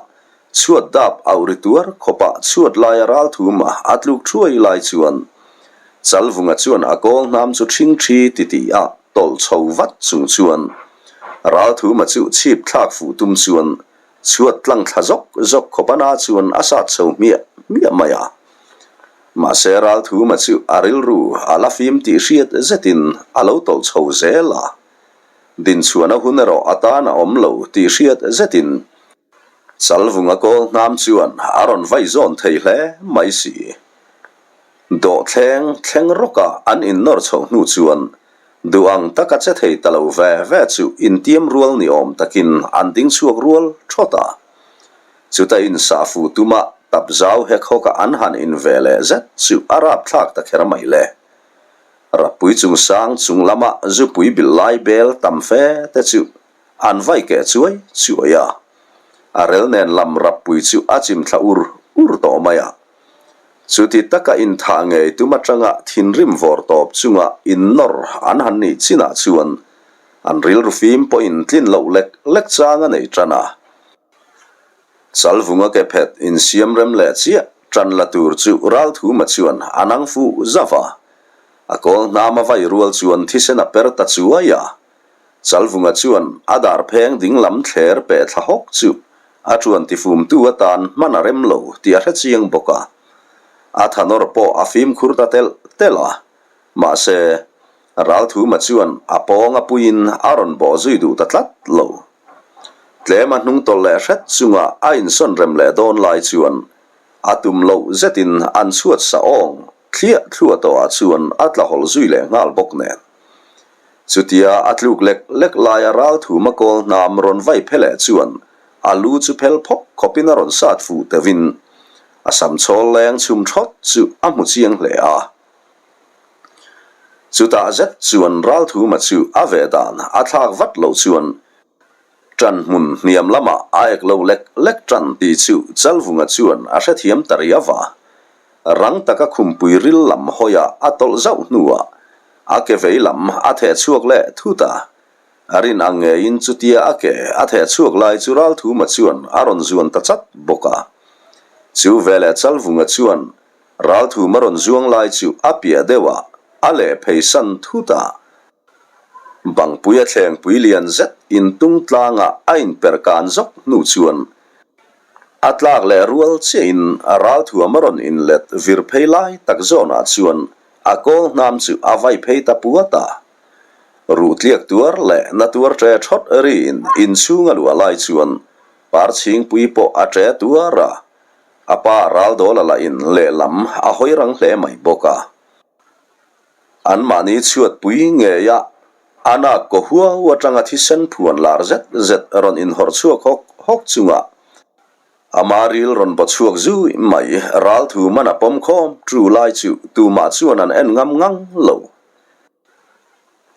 Chhuat dap auh ri tuar khawpah chhuat laia ral thuma a tluk thuai lai chuan Chalvunga chuan a kawl hnam chu ṭhing ṭhi ti tih a tawlh chho vat chung chuan ral thuma chu chhip thlak fuh tum chuan chhuat tlang thla zawk zawk khawp a na chuan a sat chho hmiah hmiah mai a. Mahse ral thuma chu a rilru a la fim tih hriat zetin a lo tawlh chho zel a. Dinchhuahna hun erawh a tan a awm lo tih hriat zetin Chalvunga kawl hnam chuan a rawn vai zawn thei hle mai si. Dawhthleng thleng rawka an innawr chhoh hnu chuan duh ang taka che thei ta lo ve ve chu intiam rual ni awm takin an ding chhuak rual thawt a. Chuta insah fuh tuma tap zau hek hawka an han in ve leh zet chu a rapthlak ta kher mai le. Rappui chungsang chung lama zupui bilh lai bel tam fe te chu An vai keh chuai chuai a, a rel nen lam rappui chu a chim thla ur ur tawh mai a. Chuti taka inthah ngei tum atanga thinrim vawr tawp chunga innawr an han nih chinah chuan. An rilru fim pawhin tlin loh lek lek chang a nei tan a. Chalvunga ke phet insiam rem leh chiah tan la tur chu Ralthuma chuan a nang fuh zauh a. A kawl hnam a vai rual chuan thisen a per ta chuai a. Chalvunga chuan a dar pheng ding lam thler peh thla hawk chu a tuan tifumtu atan hman a rem lo tih a hre chiang bawk a. A thanawr pawh a fimkhur ta telh telh a. Mahse, Ralthuma chuan a pawng a puiin a rawn bawh zui duh ta tlat lo. Tlem a hnung tawlh leh hret chunga a insawn rem leh dawn lai chuan a tum loh zetin an chhuat sa awng thliah thluah tawhah chuan a tla hawlh zui leh nghal bawk nen. Chutia a tluk lek lek laia Ralthuma kawl hnam rawn vai phe leh chuan a lu chu phel phawk khawpin a rawn sat fuh teuhin a sam chhawl leng chhum thawt chu a hmu chiang hle a. Chutah zet chuan Ralthuma chu a ve dan a thlak vat loh chuan ṭan hmun hniam lamah a ek lo lek lek ṭan tih chu Chalvunga chuan a hrethiam ta riau a. Rang taka khumpui ril lam hawiah a tawlh zauh hnuah a ke vei lam a theh chhuak leh thut a. A rin ang ngeiin chutia a ke a theh chhuak lai chu Ralthuma chuan a rawn zuan ta chat bawk a. Chu veleh Chalvunga chuan Ralthum a rawn zuang lai chu a piah deuh a, a leh phei san thut a. Bangpui a thlengpui lian zet intung tlanga a inper kan zawk hnu chuan a tlak leh rual chiahin Ralthuam a rawn inlet vir phei lai tak zawnah chuan a kawl hnam chu a vai phei ta puat a. Ruh tliak tuar leh na tuar ṭe ṭhawt riin inchhung a luah lai chuan Parchhingpui pawh a ṭe tuar a. A pa Raldawla lahin lehlam a hawi rang hle mai bawk a. Anmahni chhuatpui ngeia a nak kaw huau atanga thisen phuan lar zet zet rawn inhawrh chhuak hawk hawk chunga ama ril rawn baw chhuak zui mai Ralthuman a pawm khawm tu lai chu tumah chuan an en ngam ngang lo.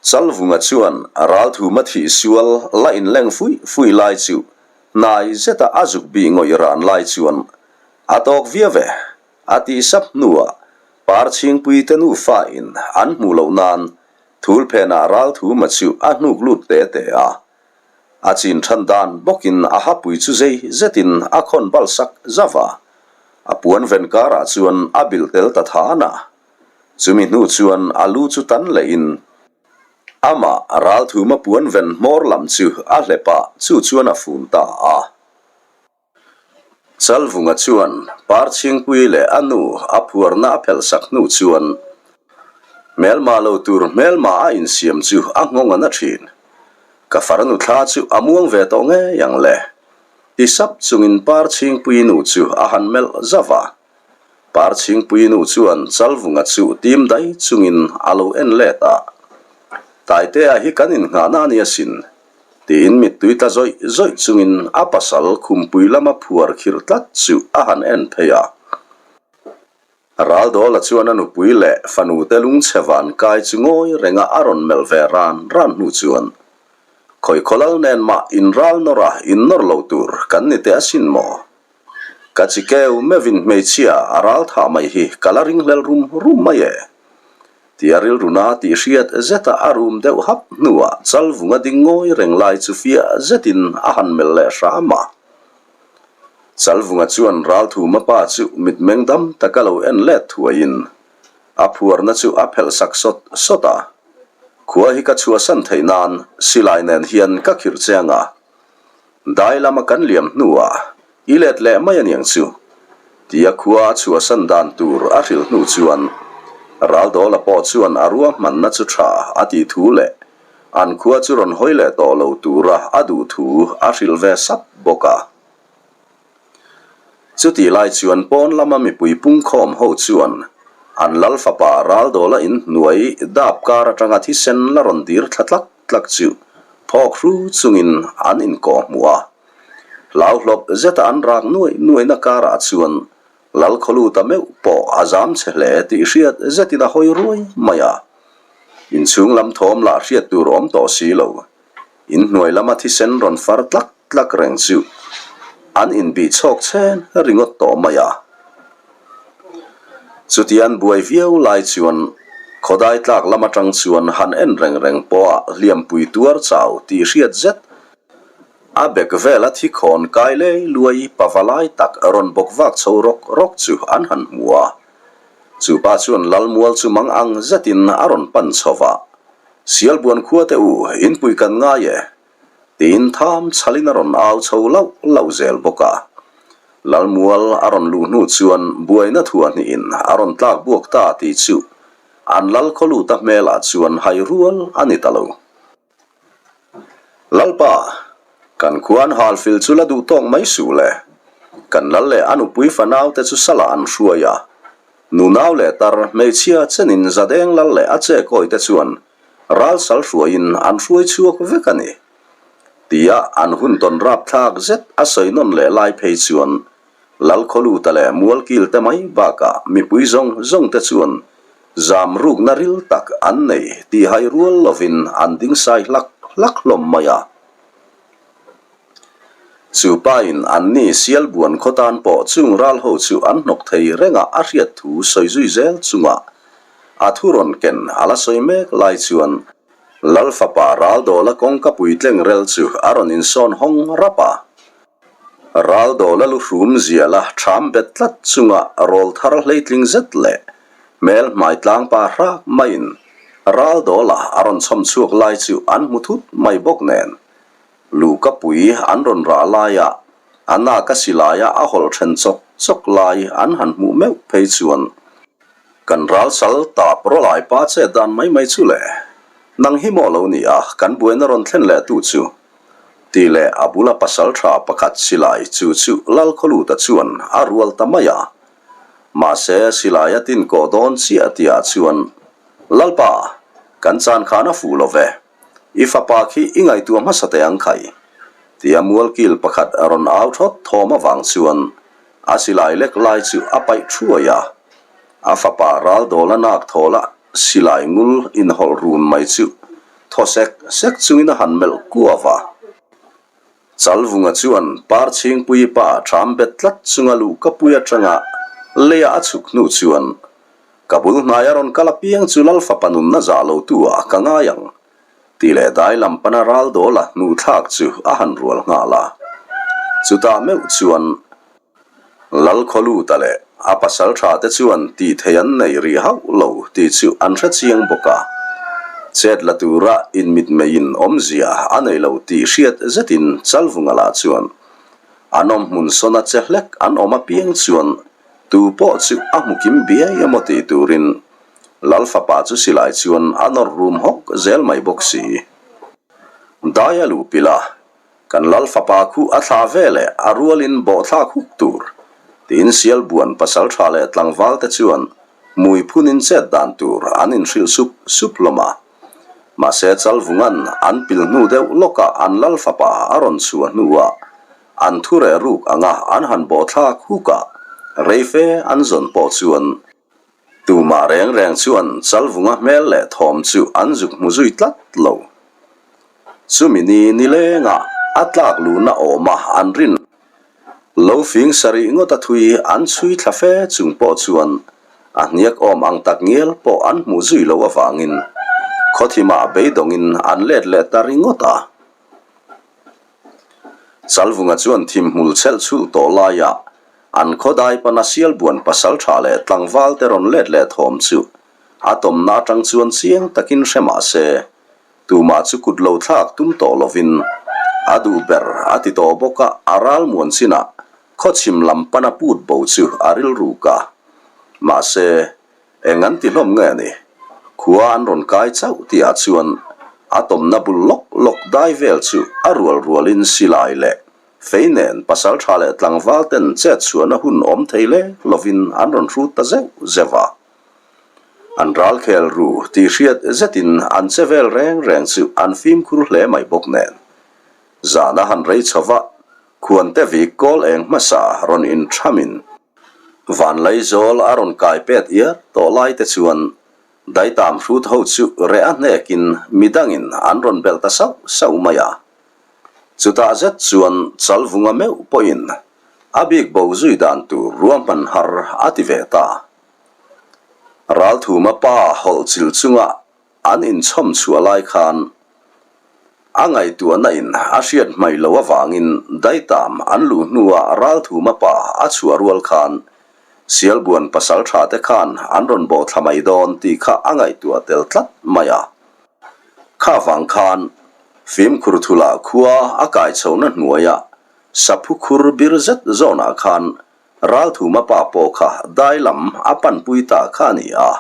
Chalvunga chuan Ralthuma thih sual la inleng fuih fuih lai chu hnai zeta a zuk bih ngawih ran lai chuan a tawk viau e, a tih sap hnuah Parchhingpui te nufa in an hmuh loh nan thul phenah Ralthuma chu a hnuk lut te te a. A chin than dan bawkin a hapui chu zei zetin a khawn bal sak zauh a, a puan ven karah chuan a bilh tel ta than a. Chumi hnu chuan a lu chu tan lehin amah Ralthuma puan ven hmawr lam chu a hlep a, chu chuan a fun ta a. Chalvunga chuan Parchhingpui leh a nu a phuarna a phelh sak hnu chuan hmelma lo tur hmelma a insiam chu a nghawng a na thin. Ka farnu thla chu a muang ve tawh ngei ang le, ti sap chungin Parchhingpui nu chu a han melh zauh a. Parchhingpui nu chuan Chalvunga chu tim dai chungin a lo en let a, Taitea hi kan innghahna a ni asin, tiin mittui tla zawih zawih chungin a pasal khumpui lama phuar khirh tlat chu a han en phei a. Raldawla chuan a nupui leh fanute lungchhe van kai chu ngawi renga a rawn melh ve ran ran hnu chuan, Khawi khawlal nen mah inral nawr a innawr lo tur kan ni teh asin maw? Ka chi keu meuhin hmeichhia a ral thah mai hi ka la ringhlel rum rum mai e. Tia rilruna tih hriat zeta a rum deuh hap hnuah Chalvunga ding ngawi reng lai chu fiah zetin a han melh leh hram a. Chalvunga chuan Ralthuma pa chu mitmeng dam taka lo en let thuaiin a phuarna chu a phelh sak sawt sawt a. Khua hi ka chhuahsan theih nan silai nen hian ka khirh chiang a. Dai lama kan liam hnuah i let leh mai aniang chu, tia khua a chhuahsan dan tur a hrilh hnu chuan Raldawla pawh chuan a ruahmanna chu tha a tih thu leh an khua chu rawn hawi leh tawh lo tura a duh thu a hrilh ve sap bawk a. Chutih lai chuan pawn lama mipui pungkhawm ho chuan an lal fapa Raldawla inhnuai dap kar atanga thisen la rawn dir thla tlak tlak chu phawk hru chungin an inkawh hmuh a. Hlauhlawp zeta an rak nuai nuaina karah chuan Lalkhawluta meuh pawh a zam che hle tih hriat zetin a hawi ruai mai a. Inchhung lam thawm lah hriat tur awm tawh si lo. Inhnuai lama thisen rawn far tlak tlak reng chu an inbih chhawk chhen ringawt tawh mai a. Chutian buai viau lai chuan. Khawdai tlak lam atang chuan han en reng reng pawha hliampui tuar chau tih hriat zet a bek vela thi khawn kai lei luai pavalai tak rawn bawk vak chho rawk rawk chu an han hmu a. Chu pa chuan Lalmual chu mang ang zetin a rawn pan chho va, Sialbuan khua te u, inpui kan ngai e, Tiin tham chhalin a rawn au chho lauh lauh zel bawk a. Lalmual a rawn luh hnu chuan buaina thuahhnihin a rawn tlak buak ta tih chu an lal khawluta hmelah chuan hai rual a ni ta lo. Lalpa, kan khua an halfil chu la duh tawk mai suh le. Kan lal leh a nupui fanaute chu salah an hruai a. Nunau leh tar hmeichhia chenin zadeng lal leh a chekawite chuan Ralsal hruaiin an hruai chhuak vek a ni. Tia an hun tawn rapthlak zet a sawi nawn leh lai phei chuan Lalkhawluta leh Mualkil te mai bakah mipui zawng zawng te chuan zam rukna ril tak an nei tih hai rual lovin an ding sai hlak hlak hlawm mai a. Chu pain anni Sialbuan khaw tan pawh chung ral ho chu an hnawk thei renga a hriat thu sawi zui zel chunga a thu rawn ken a la sawi mek lai chuan Lal fapa Raldawla kawngka puitleng rel chu a rawn insawn hawng rap a. Raldawla lu hrum ziala ṭham bet tlat chunga rawl thar hleitling zet leh hmel hmai tlang pa hrak maiin Raldawla a rawn chhawm chhuak lai chu an hmu thut mai bawk nen Luhka pui an rawn rah laia a naka silaia a hawlh then chawk chawk lai an han hmuh meuh phei chuan kan ral sal tap rawlai pa chet dan mai mai chu le, nang hi maw lo ni a kan buaina rawn thlen leh tu chu? tih leh a bula pasal tha pakhat silai chu chu Lalkhawluta chuan a rual ta mai a. Mahse silai a tin kawh dawn chiah tihah chuan Lalpa, kan chan khan a fuh lo ve. I fapa khi i ngaihtuah hmasa teh ang khai, tia mualkil pakhat a rawn au thawt thawm avang chuan a silai lek lai chu a paih thuai a. A fapa Raldawla nak thawla silai ngul inhawlh run mai chu thaw sek sek chungin a han melh kuau a. Chalvunga chuan Parchhingpuii pa ṭham bet tlat chunga luhkapui aṭanga leia a chhuk hnu chuan, Ka bul hnai a rawn kal apiang chu Lal fapa nunna zah lo tu ah ka ngai ang, tih leh dai lam pana ral dawla hnu thlak chu a han rual nghal a. Chutah meuh chuan Lalkhawluta leh a pasal tha te chuan tih theih an nei rih hauh lo tih chu an hre chiang bawk a. Chet la tura inmitmeiin awmzia a nei lo tih hriat zetin Chalvunga lah chuan an awm hmun sawna che hlek an awm apiang chuan Tu pawh chu a hmu kim biai emaw tih turin Lal fapa chu silai chuan a nawr rum hawk zel mai bawk si. Dai a luh pilh a, kan Lal fapa khu a thla ve leh a rualin bawhthlak huk tur tiin Sialbuan pasal tha leh tlangval te chuan hmui phunin chet dan tur an inhrilh sup sup hlawm a. Mahse Chalvunga'n an pil hnu deuh lawkah an Lal fapa a rawn chhuah hnuah An thu reh ruk anga an han bawhthlak huk a, rei fe an zawn pawh chuan tumah reng reng chuan Chalvunga hmel leh thawm chu an zuk hmu zui tlat lo. Chumi ni nilengah a tlak luhna awma an rin lo fing sarih ngawt a thui an chhui thla fe chung pawh chuan a hniak awm ang tak ngial pawh an hmuh zui lo avangin khawthimah beidawngin an let leh ta ringawt a. Chalvunga chuan thim hmul chelh chhulh tawh laiah an khawdai pana Sialbuan pasal tha leh tlangval te rawn let leh thawm chu a tawmna atang chuan chiang takin hre mah se tumah chu kut lo thlak tum tawh lovin a duh ber a ti tawh bawk a, a ral muan chinah khawchhim lam pana put bo chu a rilruk a. Mahse. Eng an ti hlawm nge ni? Khua an rawn kai chauh tihah chuan a tawmna bul lawk lawk dai vel chu a rual rualin silai leh fei nen pasal tha leh tlangval ten chet chhuahna hun awm thei lek lovin an rawn hrut ta zeuh zeuh a. An ral khel ru tih hriat zetin an che vel reng reng chu an fimkhur hle mai bawk nen zan a han rei chho va, khuante vik kawl eng hmasa rawn inthamin Vanlaizawl a rawn kai pet iar tawh lai te chuan daitam hrut ho chu reh a hnekin midangin an rawn belh ta sauh sauh mai a. Chutah zet chuan Chalvunga meuh pawhin a bik bo zui dan tur ruahman har a ti ve ta. Ralthuma pa hawlh chilh chunga an inchhawm chhuah lai khan a ngaihtuahna in a hriat hmaih loh avangin daitam an luh hnuah Ralthuma pa a chhuah rual khan Sialbuan pasal tha te khan an rawn bawh thla mai dawn tih kha a ngaihtuah tel tlat mai a. Kha vang khan fimkhur thula khua a kai chhohna hnuaiah saphu khur bir zet zawnah khan Ralthuma pa pawh kha dai lam a panpui ta kha a ni a.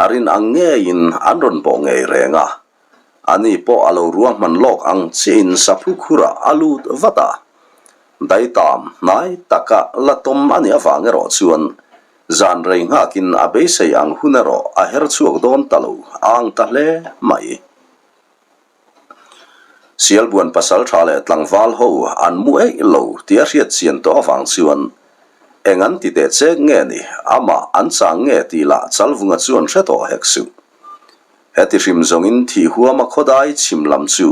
A rin ang ngeiin an rawn bawh ngei reng a. Ani pawh a lo ruahman lawk ang chiahin saphu khurah a lut vat a. Daitam hnai taka la tawm a nih avang erawh chuan zan rei nghakin a beisei ang hun erawh a her chhuak dawn ta lo a ang ta hle mai. Sialbuan pasal tha leh tlangval ho an mu eih lo tih a hriat chian tawh avang chuan eng an ti teh chek nge ni, amah an chang nge tih lah Chalvunga chuan hre tawh hek suh. Heti hrim zawngin thih huama khawdai chhim lam chu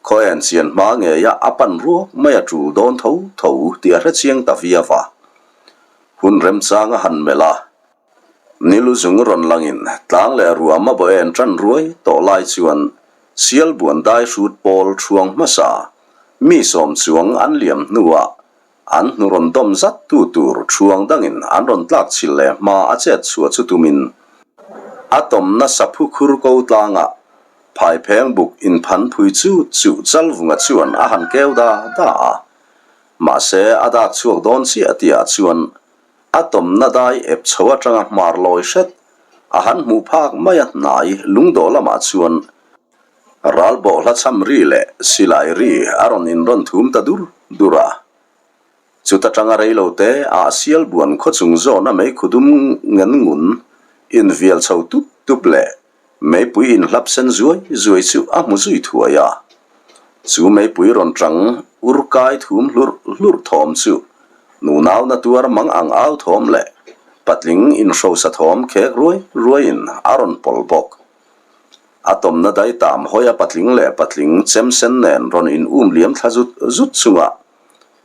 khaw en chian hma ngeia a pan ruak mai a tul dawn tho tho tih a hre chiang ta viau a. Hun remchang a han melh a. Nilu zung rawn langin tlang leh ruam a bawh en tan ruai tawh lai chuan Sialbuan dai hrut pawl thuang hmasa mi sawm chuang an liam hnuah an hnu rawn dawm zat tu tur thuang dangin an rawn tlak chhil leh hma a chet chhuah chu tumin a tawmna saphu khur ko tlangah phaipheng buk inphan phui chu chu Chalvunga chuan a han keu da da a. Mahse a dak chhuak dawn chiah tihah chuan A tawmna dai ep chho atanga hmar lawi hret a han hmuh phak mai a hnai lungdawh lamah chuan ral bawhhla chham ri leh silai ri a rawn inrawn thum ta dur dur a. Chuta tanga reilo te ah Sialbuan khawchung zawna meikhu dum ngen ngun invial chho tup tup leh Meipui inhlap sen zuai zuai chu a hmu zui thuai a, chu meipui rawn tang ur kai thum hlurh hlurh thawm chu nunauna tuar mang ang au thawm leh patling inhrosa thawm khek ruai ruaiin a rawn pawl bawk. A tawmna dai tam hawi a patling leh patling chem sen nen rawn in um liam thla zut zut chunga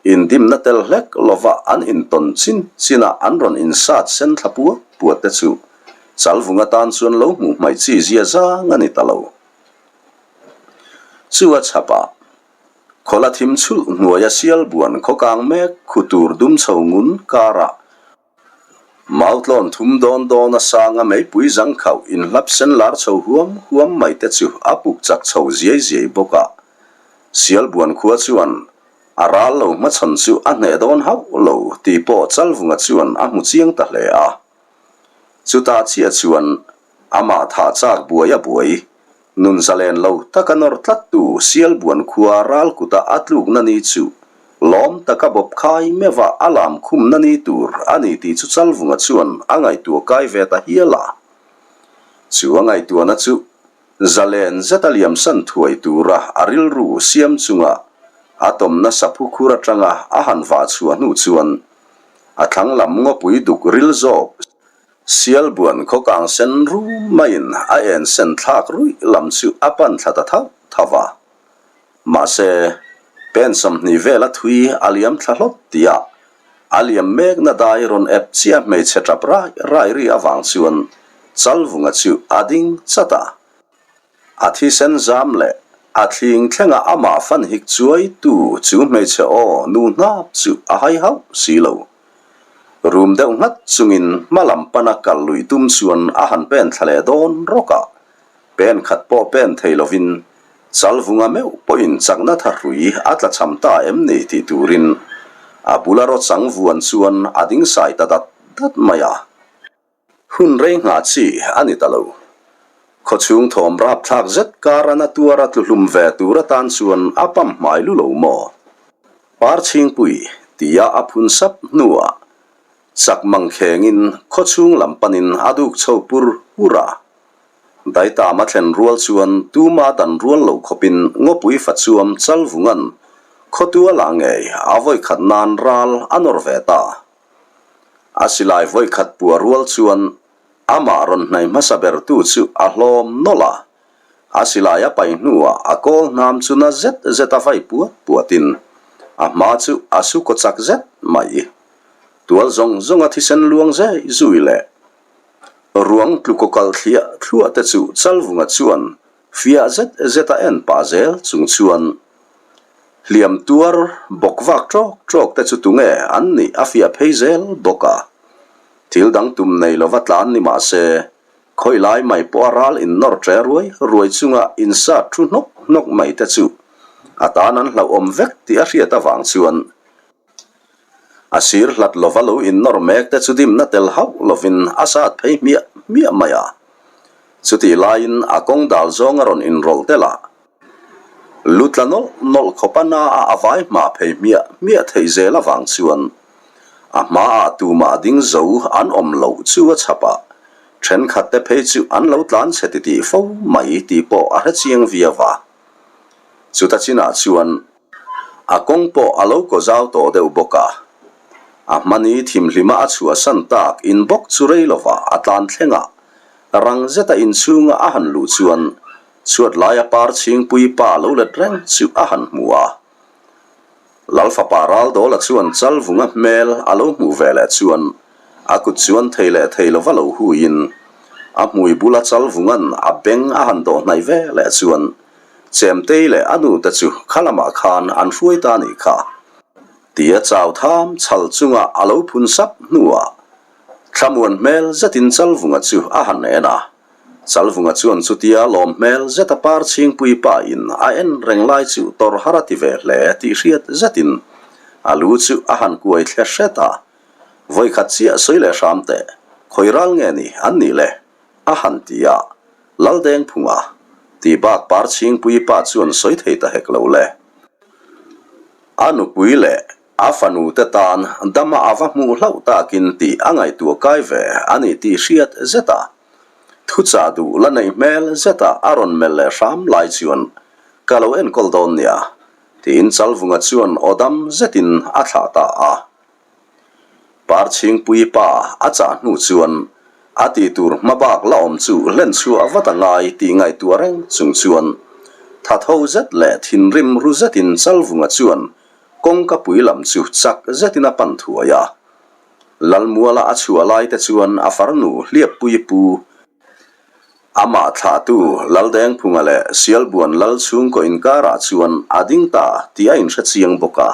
Indimna tel hlek lova an intawn chin chinah an rawn insat sen thla puat puat te chu Chalvung atan chuan lo hmuh hmaih chi zia zang a ni ta lo. Chu a chhap a, khawla thim chhulh hnuaia Sialbuan khawkang mek khu tur dum chho ngun karah Mautlawn thum dawn dawn a sanga meipui zangkhauh inhlap sen lar chho huam huam mai te chu a puk chak chho ziai ziai bawk a. Sialbuan khua chuan a ral lo hmachhawn chu a hneh dawn hauh lo tih pawh Chalvunga chuan a hmu chiang ta hle a. Chutah chiah chuan amah thah chak buai a buai Nun zalen lo taka nawr tlattu Sialbuan khua ral kuta a tlukna ni chu lawm taka bawp khai meuha a lam khumna ni tur a ni tih chu Chalvunga chuan a ngaihtuah kai ve ta hial a. Chu a ngaihtuahna chu zalen zeta liamsan thuai tura a rilru siam chunga a tawmna saphu khur atanga a han vah chhuah hnu chuan a thlang lam ngawpui duk ril zawk Sialbuan khaw kang sen rum maiin a en sen thlak ruih lam chu a pan thla ta thauh thauh a. Mahse, pen 20 vela thui a liam thla hlawt tih a, a liam mekna dai rawn ep chiah hmeichhe tap rai rai ri avang chuan Chalvunga chu a ding chat a. A thisen zam leh a thling thlenga amah fan hik chuai tu chu hmeichhe aw nu hnap chu a hai hauh si lo. Rum deuh nghat chungin hma lam pana kal lui tum chuan a han pen thla leh dawn rawk a, pen khat pawh pen thei lovin Chalvunga meuh pawhin chakna thahrui a tla cham ta em ni tih turin a bula rawchang vuan chuan a ding sai ta dat dat mai a. Hun rei nghah chi a ni ta lo. Khawchhung thawm rapthlak zet kara na tuara tluhlum ve tur atan chuan a pam hmai lu lo maw? Parchhingpui tia a phun sap hnuah chak mang khengin khawchhung lam panin a duk chho pur pur a. Daitam a thlen rual chuan tuma dan rual lo khawpin ngawpui fachuam Chalvunga'n khawtualah ngei a vawikhat nan ral a nawr ve ta. A silai vawikhat pua rual chuan amah rawn hnaih hmasa bertu chu a hlawm nawlh a, a silai a pai hnuah a kawl hnam chu na zet zet a vai puat puatin a hma chu a su kaw chak zet mai. Tual zawng zawnga thisen luang zai zui leh. Ruang tlukaw kal thliah thluah te chu Chalvunga chuan fiah zet zet a en pah zel chung chuan hliam tuar bawk vak ṭawk ṭawk te chu tunge an nih a fiah phei zel bawk a. Thil dang tum nei lova tlan ni mah se, khawi lai mai pawh a ral innawr ṭe ruai ruai chunga insat thu hnawk hnawk mai te chu a tan an hlauhawm vek tih a hriat avang chuan A sir hlat lova lo innawr mek te chu dimna tel hauh lovin a sat phei hmiah hmiah mai a. Chutih laiin a kawng dal zawng a rawn inrawlh tel a, lu tla nawlh nawlh khawp a na a a vai hma phei hmiah hmiah theih zel avang chuan a hmaah tumah ding zo an awm loh chu a chhap a, thenkhat te phei chu an lo tlan chhe titih fo mai tih pawh a hrechiang viau a. Chuta chinah chuan. A kawng pawh a lo kaw zau tawh deuh bawk a. A hmani thimhlima a chhuahsan tak in bawk chu rei lovah a tlan thleng a, rang zeta inchhunga a han luh chuan chhuat laia par chhingpui pa lo let reng chu a han hmu a. Lalfapa Raldawla chuan Chalvunga hmel a lo hmuh ve leh chuan A kut chuan thei leh thei lova lo huiin a hmui bula Chalvunga'n a beng a han dawh hnaih ve leh chuan Chemtei leh a nute chu kha lamah khan an hruai ta nih kha tia chau tham chhal chunga a lo phun sap hnuah thlamuan hmel zetin Chalvunga chu a han en a. Chalvunga chuan chutia lawm hmel zeta par chhingpui pa in a en reng lai chu tawrh har a ti ve hle tih hriat zetin a lu chu a han kuai thle hret a. Vawikhat chiah sawi leh hram teh, khawi ral nge ni an nih le? a han ti a, Laldengphunga tih bak par chhingpui pa chuan sawi thei ta hek lo le. A nupui leh a fanu te tan dama a va hmuh hlauh takin tih a ngaihtuah kai ve a ni tih hriat zet a, thuchah duh la neih hmel zeta a rawn melh leh hram lai chuan ka lo enkawl dawn nia tiin Chalvunga chuan aw dam zetin a thlah ta a. Parchhingpui pa a chah hnu chuan a tih tur hma bak la awm chu hlen chhuah vat a ngai tih ngaihtuah reng chung chuan thatho zet leh thinrim ru zetin Chalvunga chuan kawngka pui lam chu chak zetin a pan thuai a. Lalmuala a chhuah lai te chuan a farnu Hliappui pu Amah thlahtu Laldengphunga leh Sialbuan Lal chhungkaw inkarah chuan a ding ta tih a inhre chiang bawk a.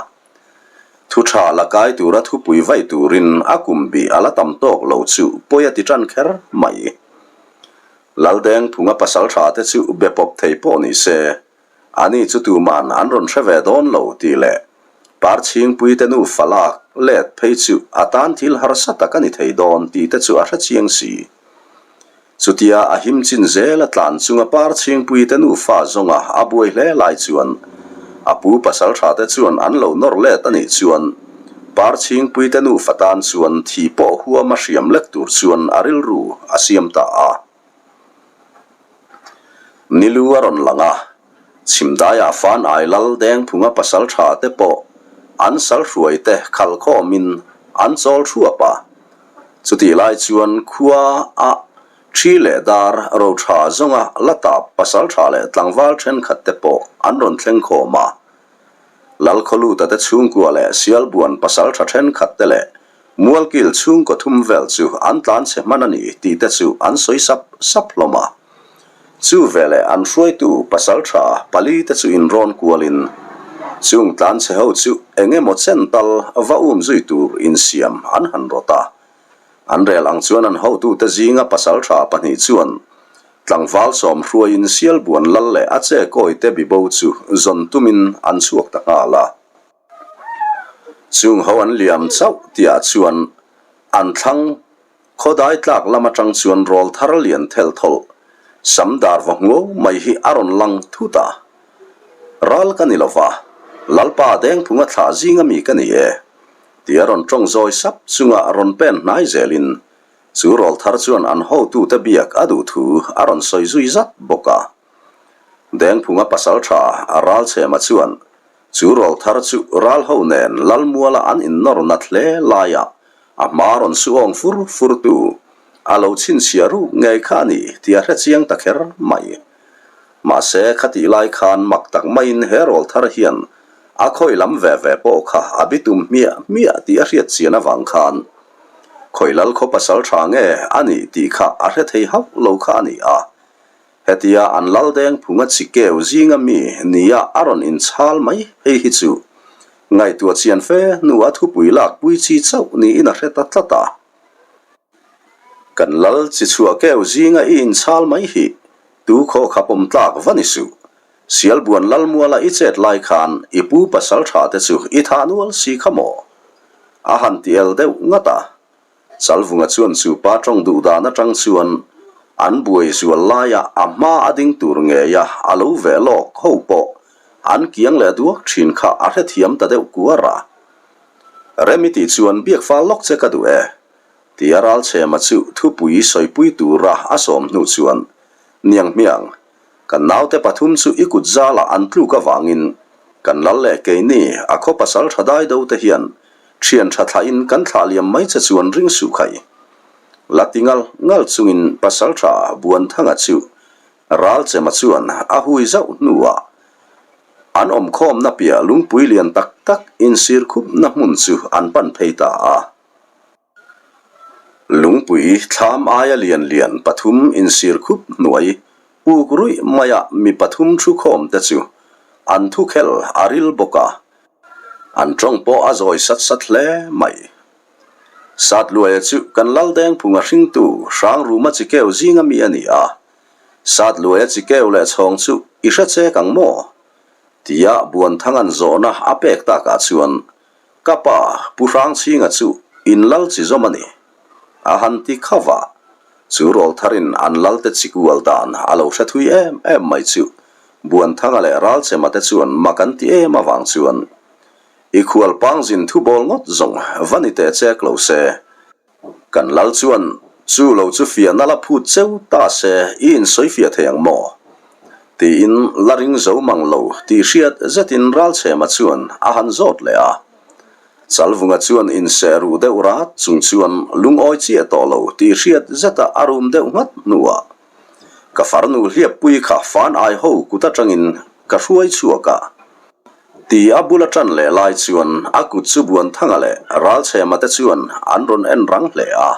Thu tha la kai tura thupui vaih turin a kum bih a la tam tawk lo chu pawi a ti tan kher mai. Laldengphunga pasal tha te chu be pawp thei pawh ni se, ani chu tuman an rawn hre ve dawn lo tih leh Parchhingpui te nufa lak let phei chu a tan thil harsa tak a ni thei dawn tih te chu a hre chiang si. Chutia a him chin zel a tlan chunga par chhingpui te nufa zawnga a buai hle lai chuan a pu pasal tha te chuan an lo nawr let a nih chuan par chhingpui te nufa tan chuan thi pawh huam a hriam lek tur chuan a rilru a siam ta a. Nilu a rawn lang a, Chhimdaiah fan ai lal Dengphunga pasal tha te pawh an sal hruai te khalh khawmin an chawl thuap a. Chutih lai chuan khua a thi leh dar ro tha zawnga la tap pasal tha leh tlangval thenkhat te pawh an rawn thleng khawm a. Lalkhawluta te chhungkua leh Sialbuan pasal tha thenkhat te leh Mualkil chhungkaw thum vel chu an tlan chhe hman a ni tih te chu an sawi sap sap hlawm a. Chu veleh an hruaitu pasal tha pali te chu inrawn kualin chung tlan chhe ho chu eng emaw chen tal va um zui tur insiam an han rawt a. An rel ang chuan an hotute zinga pasal tha pahnih chuan tlangval sawm hruaiin Sialbuan lal leh a che kawite bibo chu zawn tumin an chhuak ta nghal a. Chung ho an liam chauh tihah chuan an thlang khawdai tlak lam atang chuan rawl thar lian thelh thawlh sam dar va hmuau mai hi a rawn lang thut a. Ral ka ni lova, Lalpa Dengphunga thlah zing ami ka ni e, tia rawn tawng zawi sap chunga rawn pen hnai zelin chu rawl thar chuan an hotute biak a duh thu a rawn sawi zui zat bawk a. Dengphunga pasal tha a ral chhema chuan Chu rawl thar chu ral ho nen Lalmuala an innawr nat hle laiah a hma rawn su awng fur fur tu a lo chhinchhiah ruk ngei kha a ni tih a hre chiang ta kher mai. Mahse khatih lai khan mak tak maiin he rawl thar hian a khawi lam ve ve pawh kha a bitum hmiah hmiah tih a hriat chian avang khan. Khawi lal khaw pasal tha nge a nih tih kha a hre thei hauh lo kha a ni a. Hetia an lal deng phunga chi keu zinga mi nia a rawn inchhal mai hei hi chu ngaihtuah chian fe hnu a thupui lak pui chi chauh niin a hre ta tlat a. Kan lal chi chhuah keu zinga i inchhal mai hi tu khaw kha pawm tlak va ni suh. Sialbuan Lalmuala i chet lai khan i pu pasal tha te chu i thah nual si kha maw? A han ti el deuh ngat a. Chalvunga chuan chu pa tawng duh dan atang chuan an buai zual laia a hma a ding tur ngeia a lo veh lawk ho pawh an kiang leh duak thin kha a hrethiam ta deuh kuar a. Rem i tih chuan biak fal lawk che ka duh e, tia Ralchhema chu thupui sawipui tura a sawm hnu chuan niang hmiang Kan naute pathum chu i kut zalah an tluk avangin kan lal leh keini a khaw pasal tha dai do te hian thian tha thlahin kan thlah liam mai che chuan ring suh khai. La ti ngal ngal chungin pasal tha Buanthanga chu Ralchema chuan a hui zauh hnuah an awmkhawmna piah lungpui lian tak tak insir khupna hmun chu an pan phei ta a. Lungpui thlam aia lian lian pathum insir khup hnuai puk ruih maia mi pathum thu khawm te chu an thu khel a ril bawk a, an tawng pawh a zawi sat sat hle mai. Satluaia chu kan Laldengphunga hringtu Hrangruma chikeu zinga mi a ni a, Satluaia chikeu leh chhawng chu i hre chek ang maw? tia Buanthanga'n zawhna a pek takah chuan Ka pa, Pu Hrangchhinga chu in lal chi zawm a ni. A han ti kha va. Chu rawltharin an lalte chi kual dan a lo hre thui em em mai chu Buanthanga leh Ralchema te chuan mak an ti em avang chuan i khual pangzin thu bawl ngawt zawng va ni teh chek lo se. Kan lal chuan chu lo chu fiahna la phut cheu ta se i insawi fiah thei ang maw? Tiin la ring zo mang lo tih hriat zetin Ralchhema chuan a han zawt leh a. Chalvunga chuan inseh ruh deuh rat chung chuan lungawi chiah tawh lo tih hriat zeta a rum deuh nghat hnuah ka farnu hliappui kha fan ai ho kut atangin ka hruai chhuak a. Ti a bula ṭan leh lai chuan a kut chu Buanthanga leh Ralchhema te chuan an rawn en rang hle a.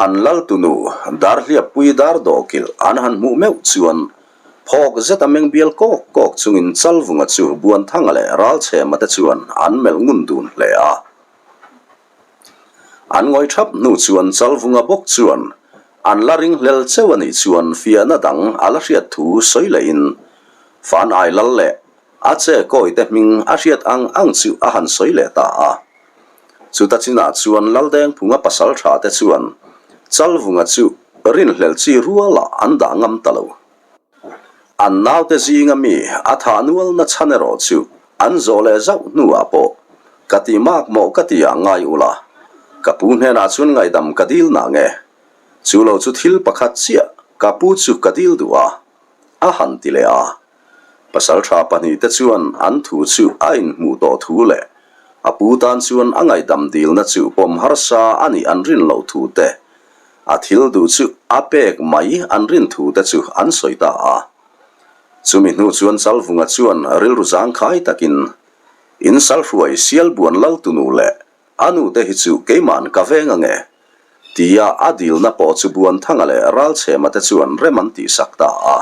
An laltunu Darhliappui dar dawhkilh an han hmuh meuh chuan phawk zeta meng bial kawk kawk chungin Chalvunga chu Buanthanga leh Ralchhema te chuan an melh ngun dun hle a. An ngawi thap hnu chuan Chalvunga bawk chuan an la ringhlel cheu a nih chuan fiahna dang a la hriat thu sawi lehin Fan Ai Lal leh a che kawite hming a hriat ang ang chu a han sawi leh ta a. Chuta chinah chuan Laldengphunga pasal tha te chuan Chalvunga chu rinhlel chi rualah an dah ngam ta lo. An naute zinga mi a thah nualna chhan erawh chu an zawh leh zauh hnuah pawh ka ti mak mawh ka ti ah ngai ula, ka pu hnenah chuan ngaihdam ka dil na nge? Chu lo chu thil pakhat chiah ka pu chu ka dil duh a, a han ti leh a. Pasaltha pahnihte chuan an thu chu a inhmuh tawh thu leh a pu tan chuan a ngaihdam dilna chu pawm harsa a nih an rin loh thu te A thil duh chu a pek mai an rin thu te chu an sawi ta a. Chumi hnu chuan Chalvunga chuan rilru zangkhai takin, In salhruai Sialbuan Laltunu leh a nu te hi chu keima'n ka veng ange, tia a dilna pawh chu Buanthanga leh Ralchhema te chuan rem an tihsak ta a.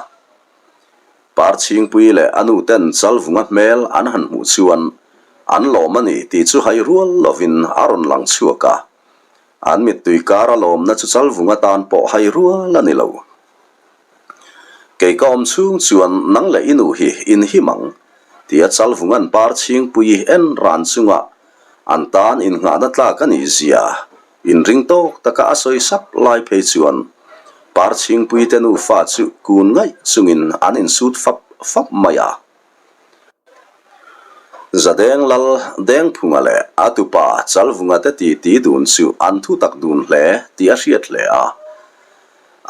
Parchhingpui leh a nu ten Chalvunga hmel an han hmuh chuan an lawm a ni tih chu hai rual lovin a rawn lang chhuak a. An mittui kar a lawmna chu Chalvung atan pawh hai rual a ni lo. Kei ka awm chhung chuan nang leh i nu hi in him ang, tia Chalvung an par chhingpui en ran chunga an tan innghahna tlak a nih zia inring tawk taka a sawi sap lai phei chuan par chhingpui te nufa chu kun ngaih chungin an insut fap fap mai a. Zadeng Lal Dengphunga leh a tupa Chalvunga te titi dun chu an thu tak dun hle tih a hriat hle a.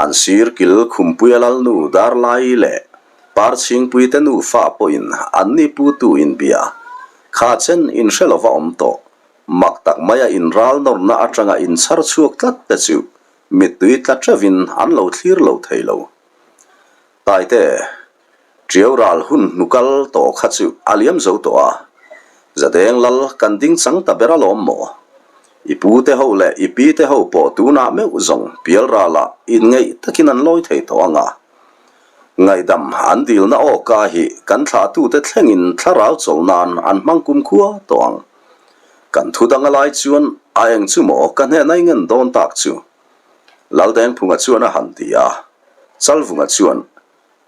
An sir kil Khumpuia Lalnu Darlai leh Parchhingpui te nufa pawhin an ni putu inbia kha chen inhre lova awm tawh mak tak maia inral nawrna atanga inchhar chhuak tlat te chu mittui tla teuhin an lo thlir lo thei lo. Taite, Ṭiau ral hun hnu kal tawh kha chu a liam zo tawh a, Zadeng lal kan ding chang ta ber alawm maw? I pu te ho leh i pi te ho pawh tunah meuh zawng pialralah inngeih takin an lawi thei tawh ang a. Ngaihdam an dilna awka hi kan thlahtute thlengin thlarau chawlh nan an hmang kumkhua tawh ang. Kan thu dang a lai chuan a eng chu maw ka hnehna i ngen dawn tak chu? Laldengphunga chuan a han ti a. Chalvunga chuan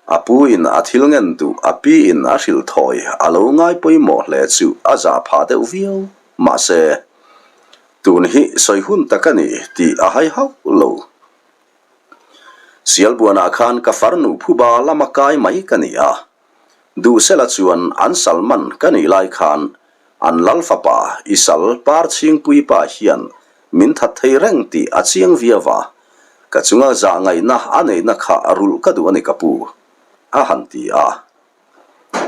A pu in a thil ngen duh a pi in a hrilh thawi a lo ngai pawimawh hle chu a zah phah deuh viau. Mahse, tun hi sawi hun tak a ni tih a hai hauh lo. Sialbuanah khan ka farnu phuba lama kai mai ka ni a. Duhsela chuan an sal man ka nih lai khan an lal fapa i sal par chhingpui pa hian min that thei reng tih a chiang viau a. Ka chunga zah ngaihna a neihna kha a rulh ka duh a ni ka pu, a han ti a.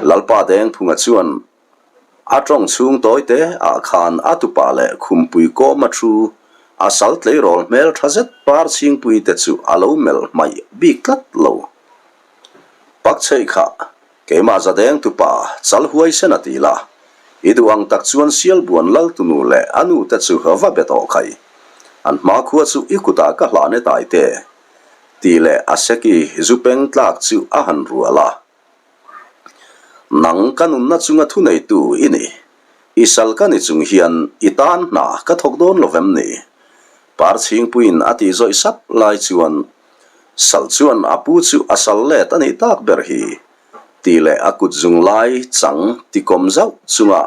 Lalpa Dengphunga chuan a tawng chhung tawi te ah khan a tupa leh khumpui kawma thu a sal tleirawl hmel tha zet par chhingpui te chu a lo melh hmaih bik tlat lo. Pakchheih kha Keimah zadeng tupa chal huaisen a ti la, i duh ang tak chuan Sialbuan Laltunu leh a nu te chu va be tawh khai. An hmakhua chu i kutah ka hlan e tai te, tih leh a seki zu peng tlak chu a han rual a. Nang ka nunna chunga thuneitu i ni. I sal ka ni chung hian i tan hna ka thawk dawn lo vem ni? Parchhingpuiin a tih zawih sap lai chuan Sal chuan a pu chu a sal let a nih tak ber hi, tih leh a kut zung lai chang tikawm zauh chunga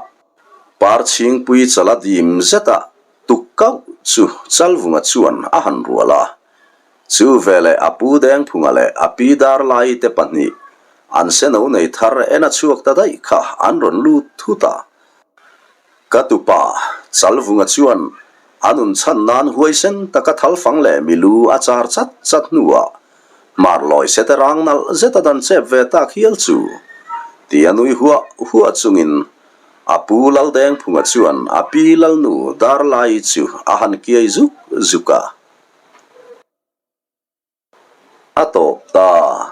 Parchhingpui chala dim zeta tuk kauh chu Chalvunga chuan a han rual a. Chu veleh a pu Dengphunga leh a pi Darlai te pahnih an seno nei thar en a chhuak ta daih kha an rawn lut thut a. Ka tupa, Chalvunga chuan a nun chhan nan huaisen taka thalfang leh milu a char chat chat hnuah Hmarlawi sete rang nalh zet a dan chep ve tak hial chu ti a nui huah huah chungin a pu Laldengphunga chuan a pi Lalnu Darlai chu a han kiai zuk zuk a. A tawp ta.